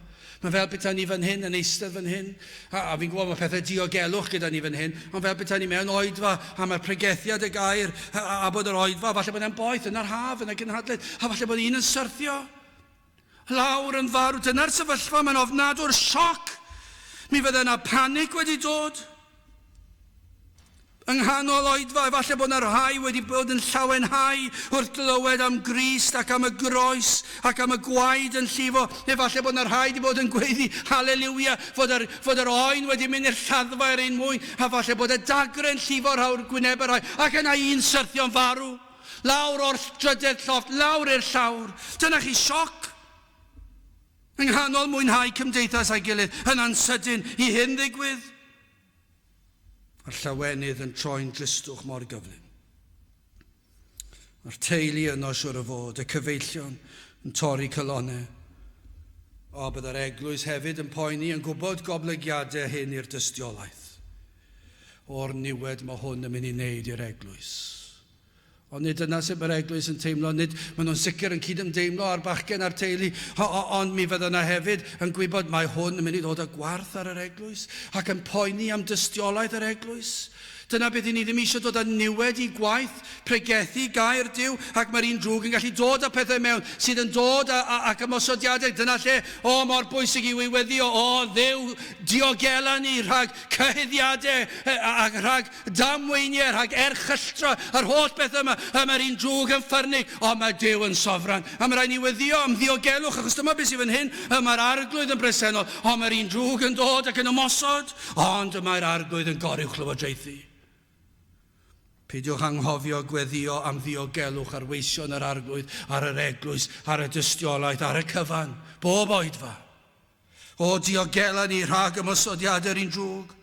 [SPEAKER 1] Mae fel petai ni fan hyn, yn eistedd fan hyn, a, a fi'n gwybod mae pethau diogelwch gyda ni fan hyn, ond fel petai ni mewn oedfa, a mae'r pregethiad y gair, a, a, a bod yr oedfa, falle bod e'n boeth yn yr haf, yn y gynhadledd, a falle bod un yn syrthio. Lawr yn farw. Dyna'r sefyllfa, mae'n ofnadw'r sioc. Mi fydde yna panig wedi dod. Yng nghanol oedfa, efallai bod yna rhai wedi bod yn llawenhau wrth glywed am Grist ac am y groes ac am y gwaed yn llifo. Efallai bod yna rhai wedi bod yn gweiddi haleliwia fod yr, fod yr oen wedi mynd i'r lladdfa er ein mwyn, a falle bod y dagre yn llifo rhawr gwyneb y rhai, ac yna un syrthio'n farw. Lawr o'r drydedd llofft, lawr i'r llawr. Dyna chi sioc. Yng nghanol mwynhau cymdeithas a'i gilydd, yna'n sydyn i hyn ddigwydd. A'r llawenydd yn troi'n dristwch mor gyflym. Mae'r teulu yno siwr o fod, y cyfeillion yn torri calonnau. O, byddai'r eglwys hefyd yn poeni yn gwybod goblygiadau hyn i'r dystiolaeth. O'r niwed mae hwn yn mynd i wneud i'r eglwys. Ond nid dyna sut mae'r eglwys yn teimlo. Nid, maen nhw'n sicr yn cydymdeimlo â'r bachgen a'r teulu, ond mi fydda yna hefyd yn gwybod mae hwn yn mynd i ddod â gwarth ar yr eglwys ac yn poeni am dystiolaeth yr eglwys. Dyna beth i ni ddim eisiau dod â niwed i gwaith pregethu gair Duw, ac mae'r un drwg yn gallu dod â pethau mewn sydd yn dod â, â, ac ymosodiadau. Dyna lle, o, mor bwysig yw i weddio, o, Dduw, diogela ni rhag cyhuddiadau ac rhag Damweiniau rhag erchylltra, yr holl beth yma, y mae'r un drwg yn ffyrnig, ond mae Duw yn sofran. A mae rhaid ni weddïo am ddiogelwch, achos dyma beth sydd fan hyn, y mae'r Arglwydd yn bresennol, ond mae'r un drwg yn dod ac yn ymosod, ond y mae'r Arglwydd yn goruwchlywodraethu. Peidiwch anghofio gweddïo am ddiogelwch ar weision yr Arglwydd, ar yr eglwys, ar y dystiolaeth, ar y cyfan, bob oedfa. O, diogela ni rhag ymosodiadau'r un drwg.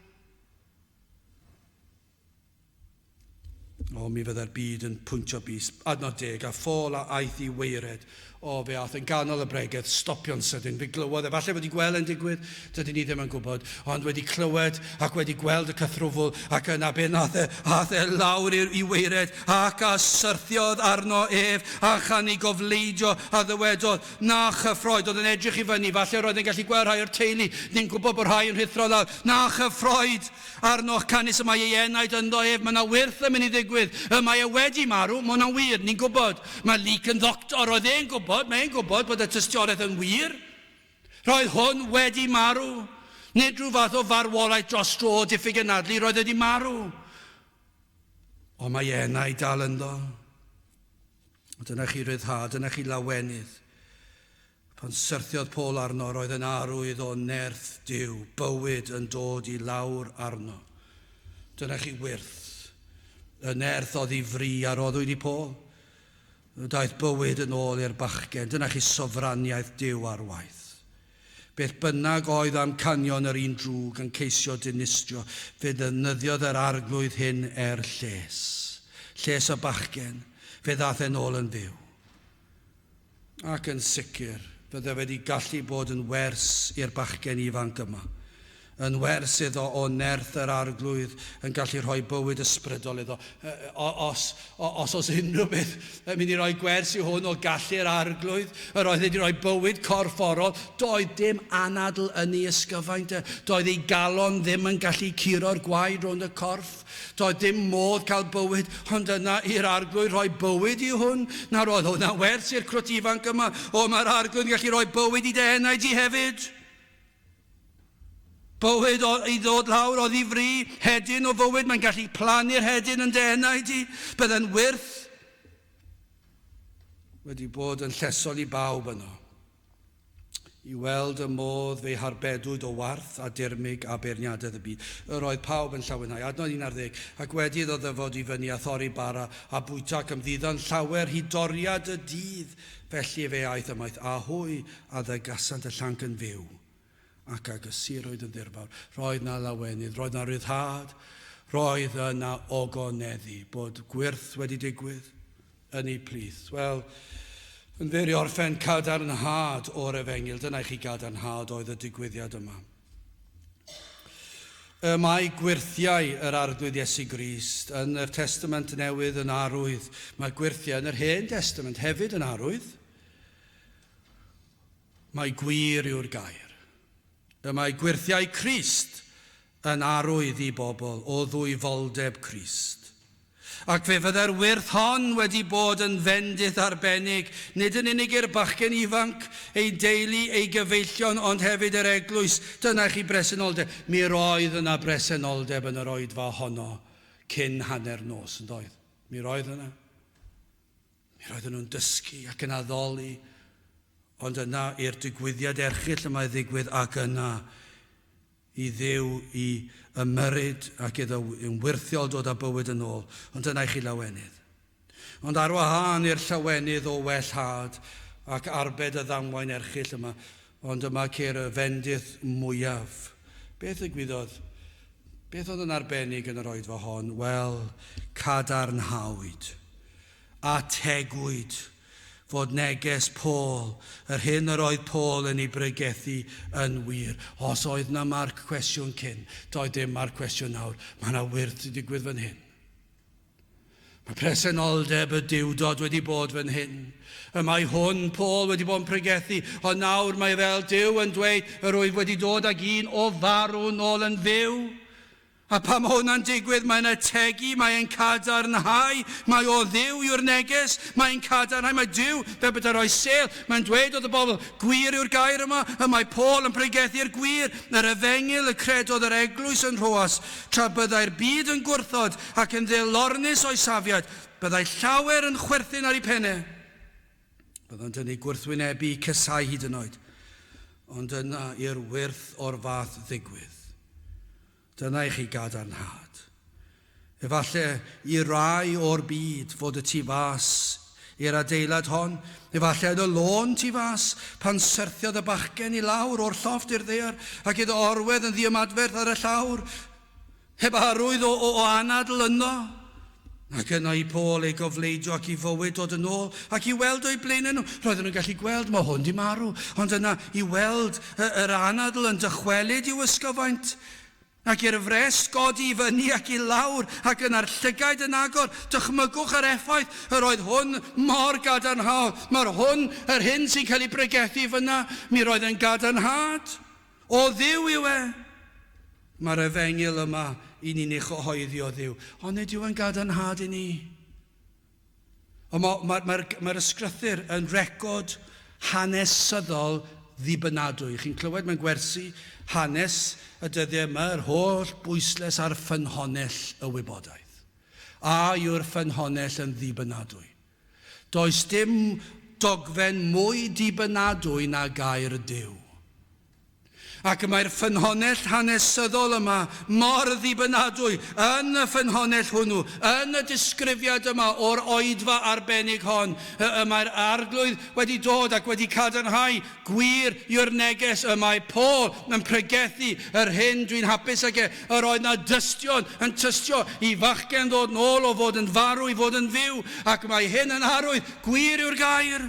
[SPEAKER 1] O, mi fydda'r byd yn pwyntio bys. Adnod deg, a Phaul a aeth i waered. O, fe ath yn ganol y bregeth, stopio'n sydyn. Fe glywodd, efallai wedi gweld yn digwydd, dydyn ni ddim yn gwybod, ond wedi clywed ac wedi gweld y cythrwfl, ac yna be nath e, ath e lawr i'r, i weired, ac a syrthiodd arno ef, a chan ei gofleidio, a ddywedodd, na chyffroed, oedd yn edrych i fyny, falle roedd yn gallu gweld rhai o'r teulu, ni'n gwybod bod rhai yn rhuthro lawr, na chyffroed, Arnoch, canys y mae ei enaid ynddo ef, mae 'na wyrth yn mynd i ddigwydd. Y mae e wedi marw, mae hwnna'n wir, ni'n gwybod. Mae Luke yn ddoctor, roedd e'n gwybod, mae e'n gwybod bod y tystiolaeth yn wir. Roedd hwn wedi marw. Nid rhyw fath o farwolaeth dros dro o diffyg anadlu, roedd wedi marw. Ond mae enaid dal ynddo. Dyna chi ryddhad, dyna chi lawenydd. Pan syrthiodd Paul arno, roedd yn arwydd o nerth Duw, bywyd yn dod i lawr arno. Dyna chi wyrth. Y nerth oedd i fri a roddwyd i Paul. Daeth bywyd yn ôl i'r bachgen. Dyna chi sofraniaeth Duw ar waith. Beth bynnag oedd amcanion yr un drwg yn ceisio dinistrio, fe ddefnyddiodd yr Arglwydd hyn er lles. Lles y bachgen, fe ddaeth e'n ôl yn fyw. Ac yn sicr, bydde wedi gallu bod yn wers i'r bachgen ifanc yma. Yn wers iddo o nerth yr Arglwydd yn gallu rhoi bywyd ysbrydol iddo. Os, os oes unrhyw beth yn mynd i roi gwers i hwn o gallu'r Arglwydd, yr oedd wedi rhoi bywyd corfforol, doedd dim anadl yn ei ysgyfaint e, doedd ei galon ddim yn gallu curo'r gwaed rownd y corff. Doedd dim modd cael bywyd, ond yna i'r Arglwydd rhoi bywyd i hwn. Na roedd hwnna werth i'r crwt ifanc yma. O, mae'r Arglwydd yn gallu rhoi bywyd i dy enaid di hefyd. Bywyd o, i ddod lawr o ddifri, hedyn o fywyd, mae'n gallu plannu'r hedyn yn dy enaid di. Byddai'n wyrth wedi bod yn llesol i bawb yno. I weld y modd fe'i harbedwyd o warth a dirmyg a beirniadedd y byd. Yr oedd pawb yn llawenhau. Adnod 11, Ac wedi iddo ddyfod i fyny a thorri bara, a bwyta ac ymddiddan llawer hyd doriad y dydd, felly fe aeth ymaith, a hwy a ddygasant y llanc yn fyw, ac a gysurwyd yn ddirfawr. Roedd 'na lawenydd, roedd 'na ryddhad, roedd yna ogoneddu bod gwyrth wedi digwydd. yn eu plith. Wel, yn fyr i orffen, cadarnhad o'r efengyl. Dyna i chi gadarnhad oedd y digwyddiad yma. Y mae gwyrthiau yr Arglwydd Iesu Grist yn yr Testament Newydd yn arwydd. Mae gwyrthiau yn yr Hen Testament hefyd yn arwydd. Mae gwir yw'r gair. Y mae gwyrthiau Crist yn arwydd i bobl o ddwyfoldeb Crist. Ac fe fyddai'r wyrth hon wedi bod yn fendith arbennig, nid yn unig i'r bachgen ifanc, ei deulu, ei gyfeillion, ond hefyd yr eglwys. Dyna i chi bresenoldeb. Mi roedd yna bresenoldeb yn yr oedfa honno cyn hanner nos, yn doedd? Mi roedd yna. Mi roedden nhw'n dysgu ac yn addoli, ond yna i'r digwyddiad erchyll yma i ddigwydd ac yna i Dduw i ymyrryd ac iddo yn wyrthiol dod â bywyd yn ôl, ond dyna i chi lawenydd. Ond ar wahân i'r llawenydd o wellhad ac arbed y ddamwain erchyll yma, ond yma ceir y fendith mwyaf. Beth ddigwyddodd? Beth oedd yn arbennig yn yr oedfa hon? Wel, cadarnhawyd, ategwyd, fod neges Paul, yr hyn yr oedd Paul yn ei bregethu, yn wir. Os oedd 'na marc cwestiwn cyn, doedd dim marc cwestiwn nawr. Mae 'na wyrth 'di digwydd fan hyn. Mae presenoldeb y Duwdod wedi bod fan hyn. Y mae hwn, Paul, wedi bod yn pregethu, ond nawr mae fel Duw yn dweud, yr wyf wedi dod ag un o farw nôl yn fyw. A pan mae hwnna'n digwydd, mae'n ategu, mae'n cadarnhau, mae o Dduw yw'r neges, mae'n cadarnhau, mae Duw fel bydda rhoi sêl, mae'n dweud wrth y bobl, gwir yw'r gair yma, y mae Paul yn pregethu'r gwir, yr efengyl y credodd yr eglwys yn Rhoas, tra byddai'r byd yn gwrthod ac yn ddelornus o'i safiad, byddai llawer yn chwerthin ar eu pennau. Byddant yn ei gwrthwynebu, casau hyd yn oed. Ond yna i'r wyrth o'r fath ddigwydd. Dyna i chi gadarnhad. Efallai i rai o'r byd fod y tu fas i'r adeilad hon, efallai yn y lôn tu fas, pan syrthiodd y bachgen i lawr o'r llofft i'r ddaear ac iddo orwedd yn ddiymadferth ar y llawr, heb arwydd o, o, o anadl yno. Ac yna i Paul ei gofleidio ac i fywyd dod yn ôl ac i weld o'i blaenau nhw. Roedden nhw'n gallu gweld, mae hwn di marw. Ond yna i weld yr anadl yn dychwelyd i'w ysgyfaint ac i'r frest godi i fyny ac i lawr ac yna'r llygaid yn agor. Dychmygwch yr effaith. Yr oedd hwn mor gadarnhaol. Mae'r hwn, yr hyn sy'n cael ei bregethu fyna, mi roedd yn gadarnhad. O Dduw yw e. Mae'r efengyl yma i ni'n ei chyhoeddi o Dduw. Ond nid yw yn gadarnhad i ni. Ond mae'r ma, ma, ma ysgrythur yn record hanesyddol ddibynadwy. Chi'n clywed mewn gwersi hanes y dyddiau yma, yr holl bwyslais ar ffynhonnell y wybodaeth. A yw'r ffynhonnell yn ddibynadwy? Does dim dogfen mwy dibynadwy na gair Duw. Ac mae'r ffynhonnell hanesyddol yma mor ddibynadwy yn y ffynhonnell hwnnw, yn y disgrifiad yma o'r oedfa arbennig hon. Y mae'r Arglwydd wedi dod ac wedi cadarnhau gwir yw'r neges y mae Paul yn pregethu yr hyn dwi'n hapus ag e. Yr oedd na dystion yn tystio i fachgen ddod nôl o fod yn farw i fod yn fyw, ac mae hyn yn arwydd, gwir yw'r gair.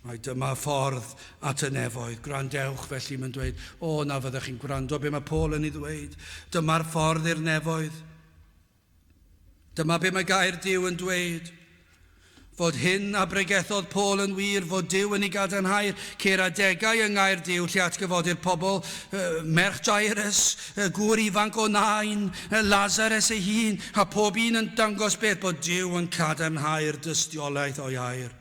[SPEAKER 1] Mae dyma ffordd at y nefoedd. Gwrandewch, felly mae'n dweud, o, na fyddech chi'n gwrando be mae Paul yn ei ddweud. Dyma'r ffordd i'r nefoedd. Dyma be mae gair Duw yn dweud. Fod hyn a bregethodd Paul yn wir, fod Duw yn ei gadarnhau'r ceir adegau yng ngair Duw lle atgyfodir pobl, merch Jairus, gŵr ifanc o Nain, Lazarus ei hun, a pob un yn dangos beth bod Duw yn cadarnhau'r dystiolaeth o'i air.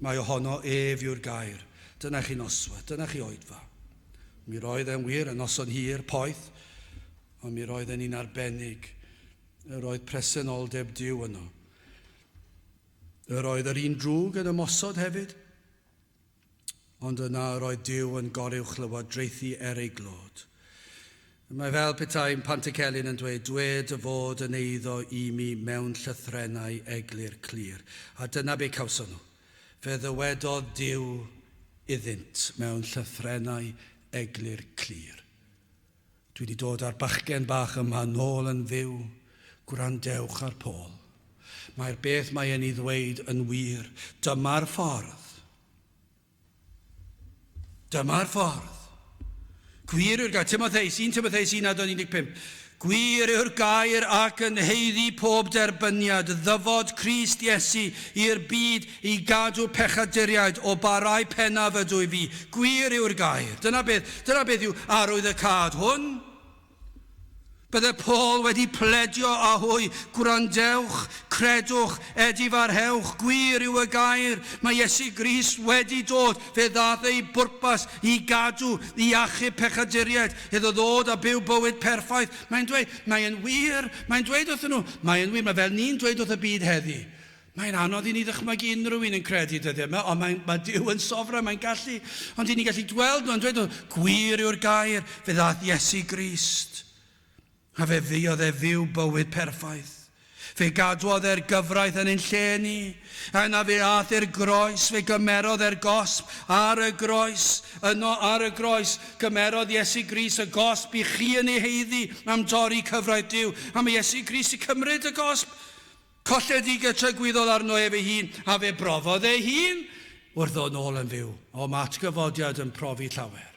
[SPEAKER 1] Mae ohono ef yw'r gair. Dyna chi noswaith, dyna chi oedfa. Mi roedd e'n wir yn noson hir, poeth, ond mi roedd e'n un arbennig. Yr oedd presenoldeb Duw yno. Yr oedd yr un drwg yn ymosod hefyd, ond yna yr oedd Duw yn goruwchlywodraethu er ei glod. Mae fel petai'n Pantycelyn yn dweud, dwed y fod yn eiddo i mi mewn llythrennau eglur clir. A dyna be cawson nhw. Fe ddywedodd Duw iddynt mewn llythrennau eglur clir. Dwi wedi dod â'r bachgen bach yma nôl yn fyw. Gwrandewch ar Paul. Mae'r beth mae e'n ei ddweud yn wir. Dyma'r ffordd. Dyma'r ffordd. Gwir yw'r gair. Timotheus, 1 Timotheus 1 adnod 15. Gwir yw'r gair ac yn haeddu pob derbyniad, ddyfod Crist Iesu i'r byd i gadw pechaduriaid o barau pennaf ydw i fi. Gwir yw'r gair. Dyna beth, dyna beth yw arwydd y cad hwn. Bydde Paul wedi pledio â hwy, gwrandewch, credwch, edifarhewch, gwir yw y gair, mae Iesu Grist wedi dod, fe ddaeth ei bwrpas i gadw, i achub pechaduriaid, iddo ddod a byw bywyd perffaith. Mae'n dweud, mae'n wir, mae'n dweud wrthyn nhw, mae'n wir, mae fel ni'n dweud wrth y byd heddi. Mae'n anodd i ni ddychmygu unrhyw un yn credu dyddiau yma, ond mae, mae Duw yn sofran, mae'n gallu. Ond i ni'n gallu gweld nhw'n dweud, gwir yw'r gair, fe ddaeth Iesu Grist. A fe fuodd e fyw bywyd perffaith. Fe gadwodd e'r gyfraith yn ein lle ni. A yna fe ath i'r groes, fe gymerodd e'r gosb ar y groes. Yno ar y groes, gymerodd Iesu Grist y gosb i chi yn ei haeddu am dorri cyfraith Duw. A mae Iesu Grist i cymryd y gosb. Colledigaeth tragwyddol arno ef ei hun, a fe brofodd ei hun wrth ddod nôl yn fyw. O, mae atgyfodiad yn profi llawer.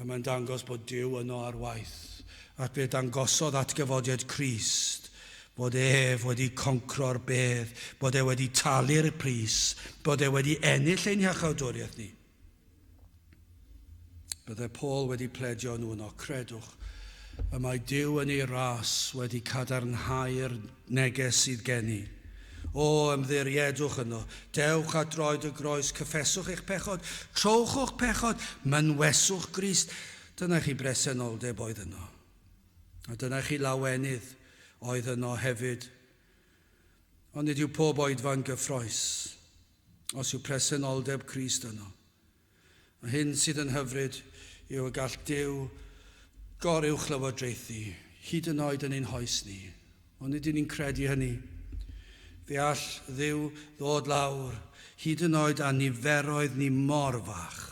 [SPEAKER 1] A mae'n dangos bod Duw yno ar waith, ac fe dangosodd atgyfodiad Crist bod ef wedi concro'r bedd, bod e wedi talu'r pris, bod e wedi ennill ein hiachawdwriaeth ni. Bydde Paul wedi pledio nhw yno, credwch, y mae Duw yn ei ras wedi cadarnhau'r neges sydd gen i. O, ymddiriedwch yno, dewch at droed y groes, cyffeswch eich pechod, trowch o'ch pechod, mynweswch Grist. Dyna chi bresenoldeb oedd yno. A dyna chi lawenydd oedd yno hefyd. Ond nid yw pob oedfa'n gyffrous os yw presenoldeb Crist yno. A hyn sydd yn hyfryd yw y gall Duw goruwchlywodraethu, hyd yn oed yn ein hoes ni. Ond nid ni'n credu hynny. Fe all Dduw ddod lawr, hyd yn oed â niferoedd ni mor fach.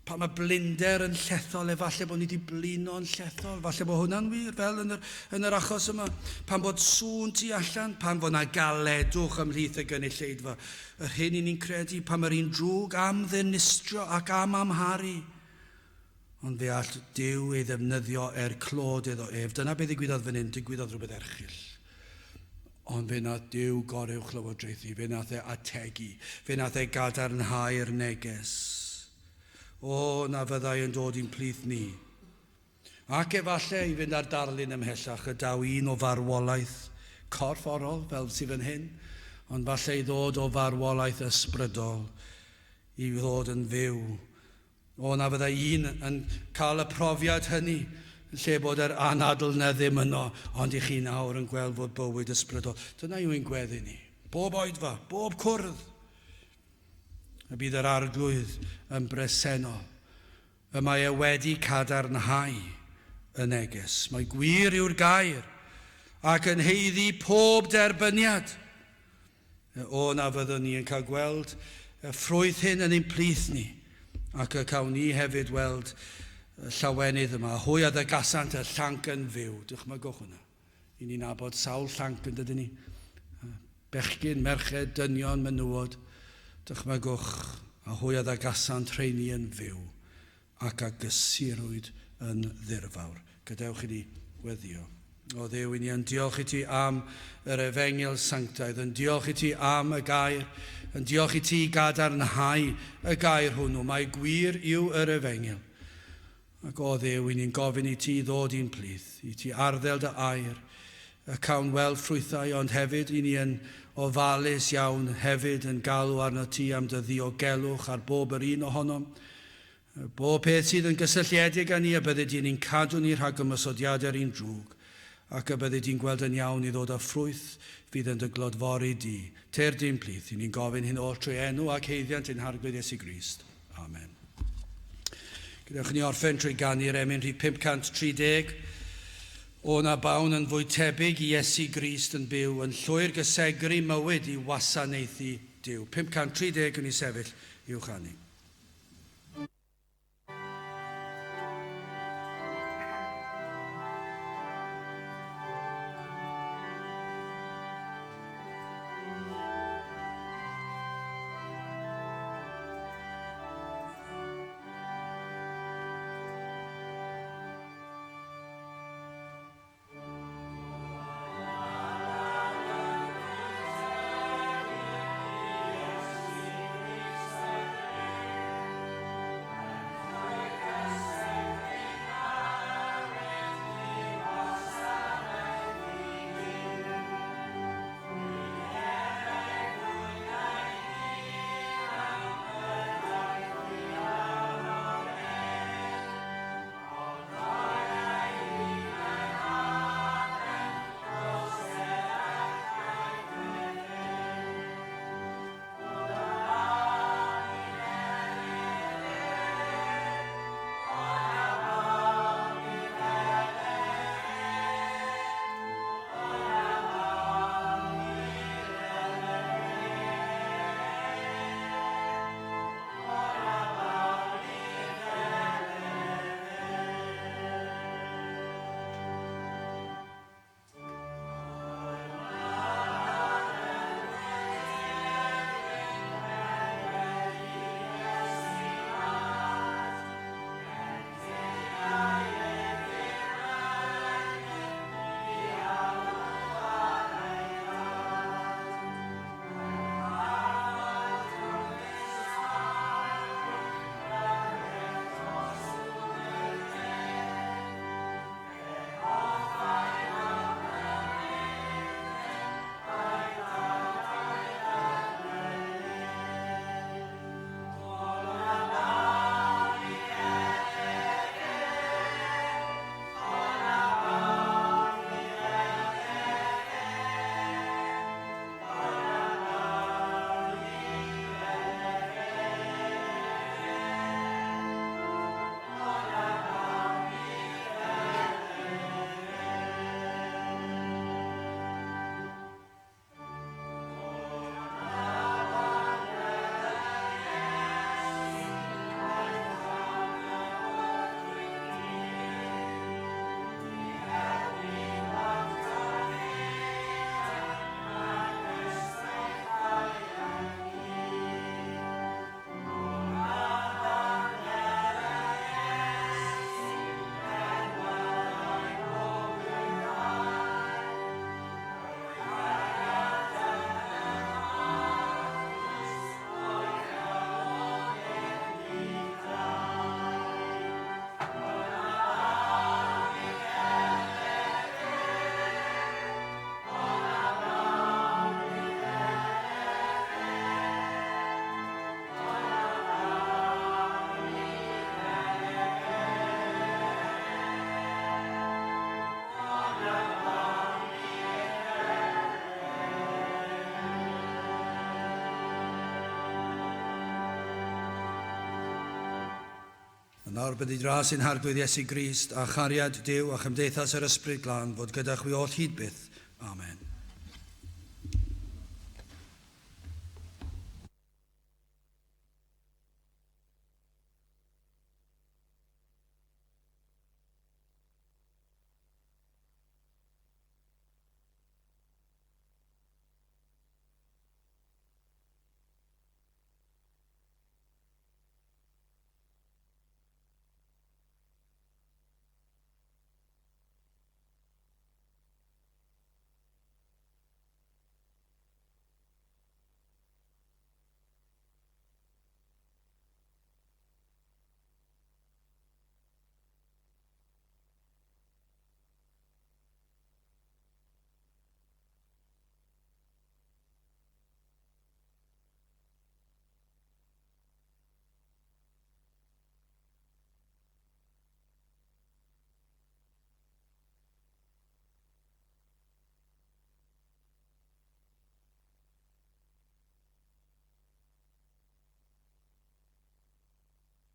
[SPEAKER 1] Pan mae blinder yn llethol, efallai bod ni wedi blino'n llethol. Falle bod hwnna'n wir, fel yn yr, yn yr achos yma. Pan bod sŵn tu allan, pan fod na galedwch ymhlith y gynulleidfa. Yr hyn i ni'n credu, pan mae'r un drwg am ddinistrio ac am amharu. Ond fe all Duw ei ddefnyddio er clod iddo ef. Dyna beth ddigwyddodd fan hyn, digwyddodd rhywbeth erchyll. Ond fe nath Duw goruwch lywodraethu, fe nath e ategu, fe nath e gadarnhau'r neges. O, na fyddai yn dod i'n plith ni. Ac efallai i fynd â'r darlun ymhellach y daw un o farwolaeth corfforol, fel sydd fan hyn, ond falle i ddod o farwolaeth ysbrydol i ddod yn fyw. O, na fyddai un yn cael y profiad hynny, lle bod yr anadl na ddim yno, ond i chi nawr yn gweld fod bywyd ysbrydol. Dyna yw ein gweddi ni. Bob oedfa, bob cwrdd, y bydd yr arglwydd yn bresennol. Y mae e wedi cadarnhau y neges. Mae gwir yw'r gair ac yn heiddi pob derbyniad. O, na fyddwn ni yn cael gweld y ffrwyth hyn yn ein plith ni, ac y cawn ni hefyd weld y llawenydd yma. Hwy a ddygasant y llanc yn fyw. Dychmygwch hwnna. I ni'n nabod sawl llanc yn dydyn ni. Bechgyn, merched, dynion, menywod. Dychmygwch, a hwy a ddygasant rheini yn fyw, ac a gysurwyd yn ddirfawr. Gadewch i ni weddio. O Dduw, i ni yn diolch i ti am yr efengyl sanctaidd, yn diolch i ti am y gair, yn diolch i ti gadarnhau y gair hwnnw. Mae gwir yw yr efengyl. Ac o Dduw, i ni'n gofyn i ti ddod i'n plith, i ti arddel dy air, y cawn weld ffrwythau, ond hefyd i ni yn ofalus iawn hefyd yn galw arno ti am dy ddiogelwch ar bob yr un ohonom. Bob peth sydd yn gysylltiedig â ni, y byddi di'n ein cadw ni rhag ymosodiadau'r un drwg, ac y byddi di'n gweld yn iawn i ddod â ffrwyth fydd yn dy glodfori di. Tyr di'n plith, i ni'n gofyn hyn oll trwy enw ac haeddiant ein Harglwydd Iesu Grist. Amen. Gadewch ni orffen trwy ganu'r emyn rhif 530. O na bawn yn fwy tebyg i Iesu Grist yn byw, yn llwyr gysegru mywyd i wasanaethu Duw. 530 yn ei sefyll i'w chanu. Nawr byddi dras ein harglwydd Iesu Grist a chariad Duw a chymdeithas yr Ysbryd Glân fod gyda chwi oll hyd byth. Amen.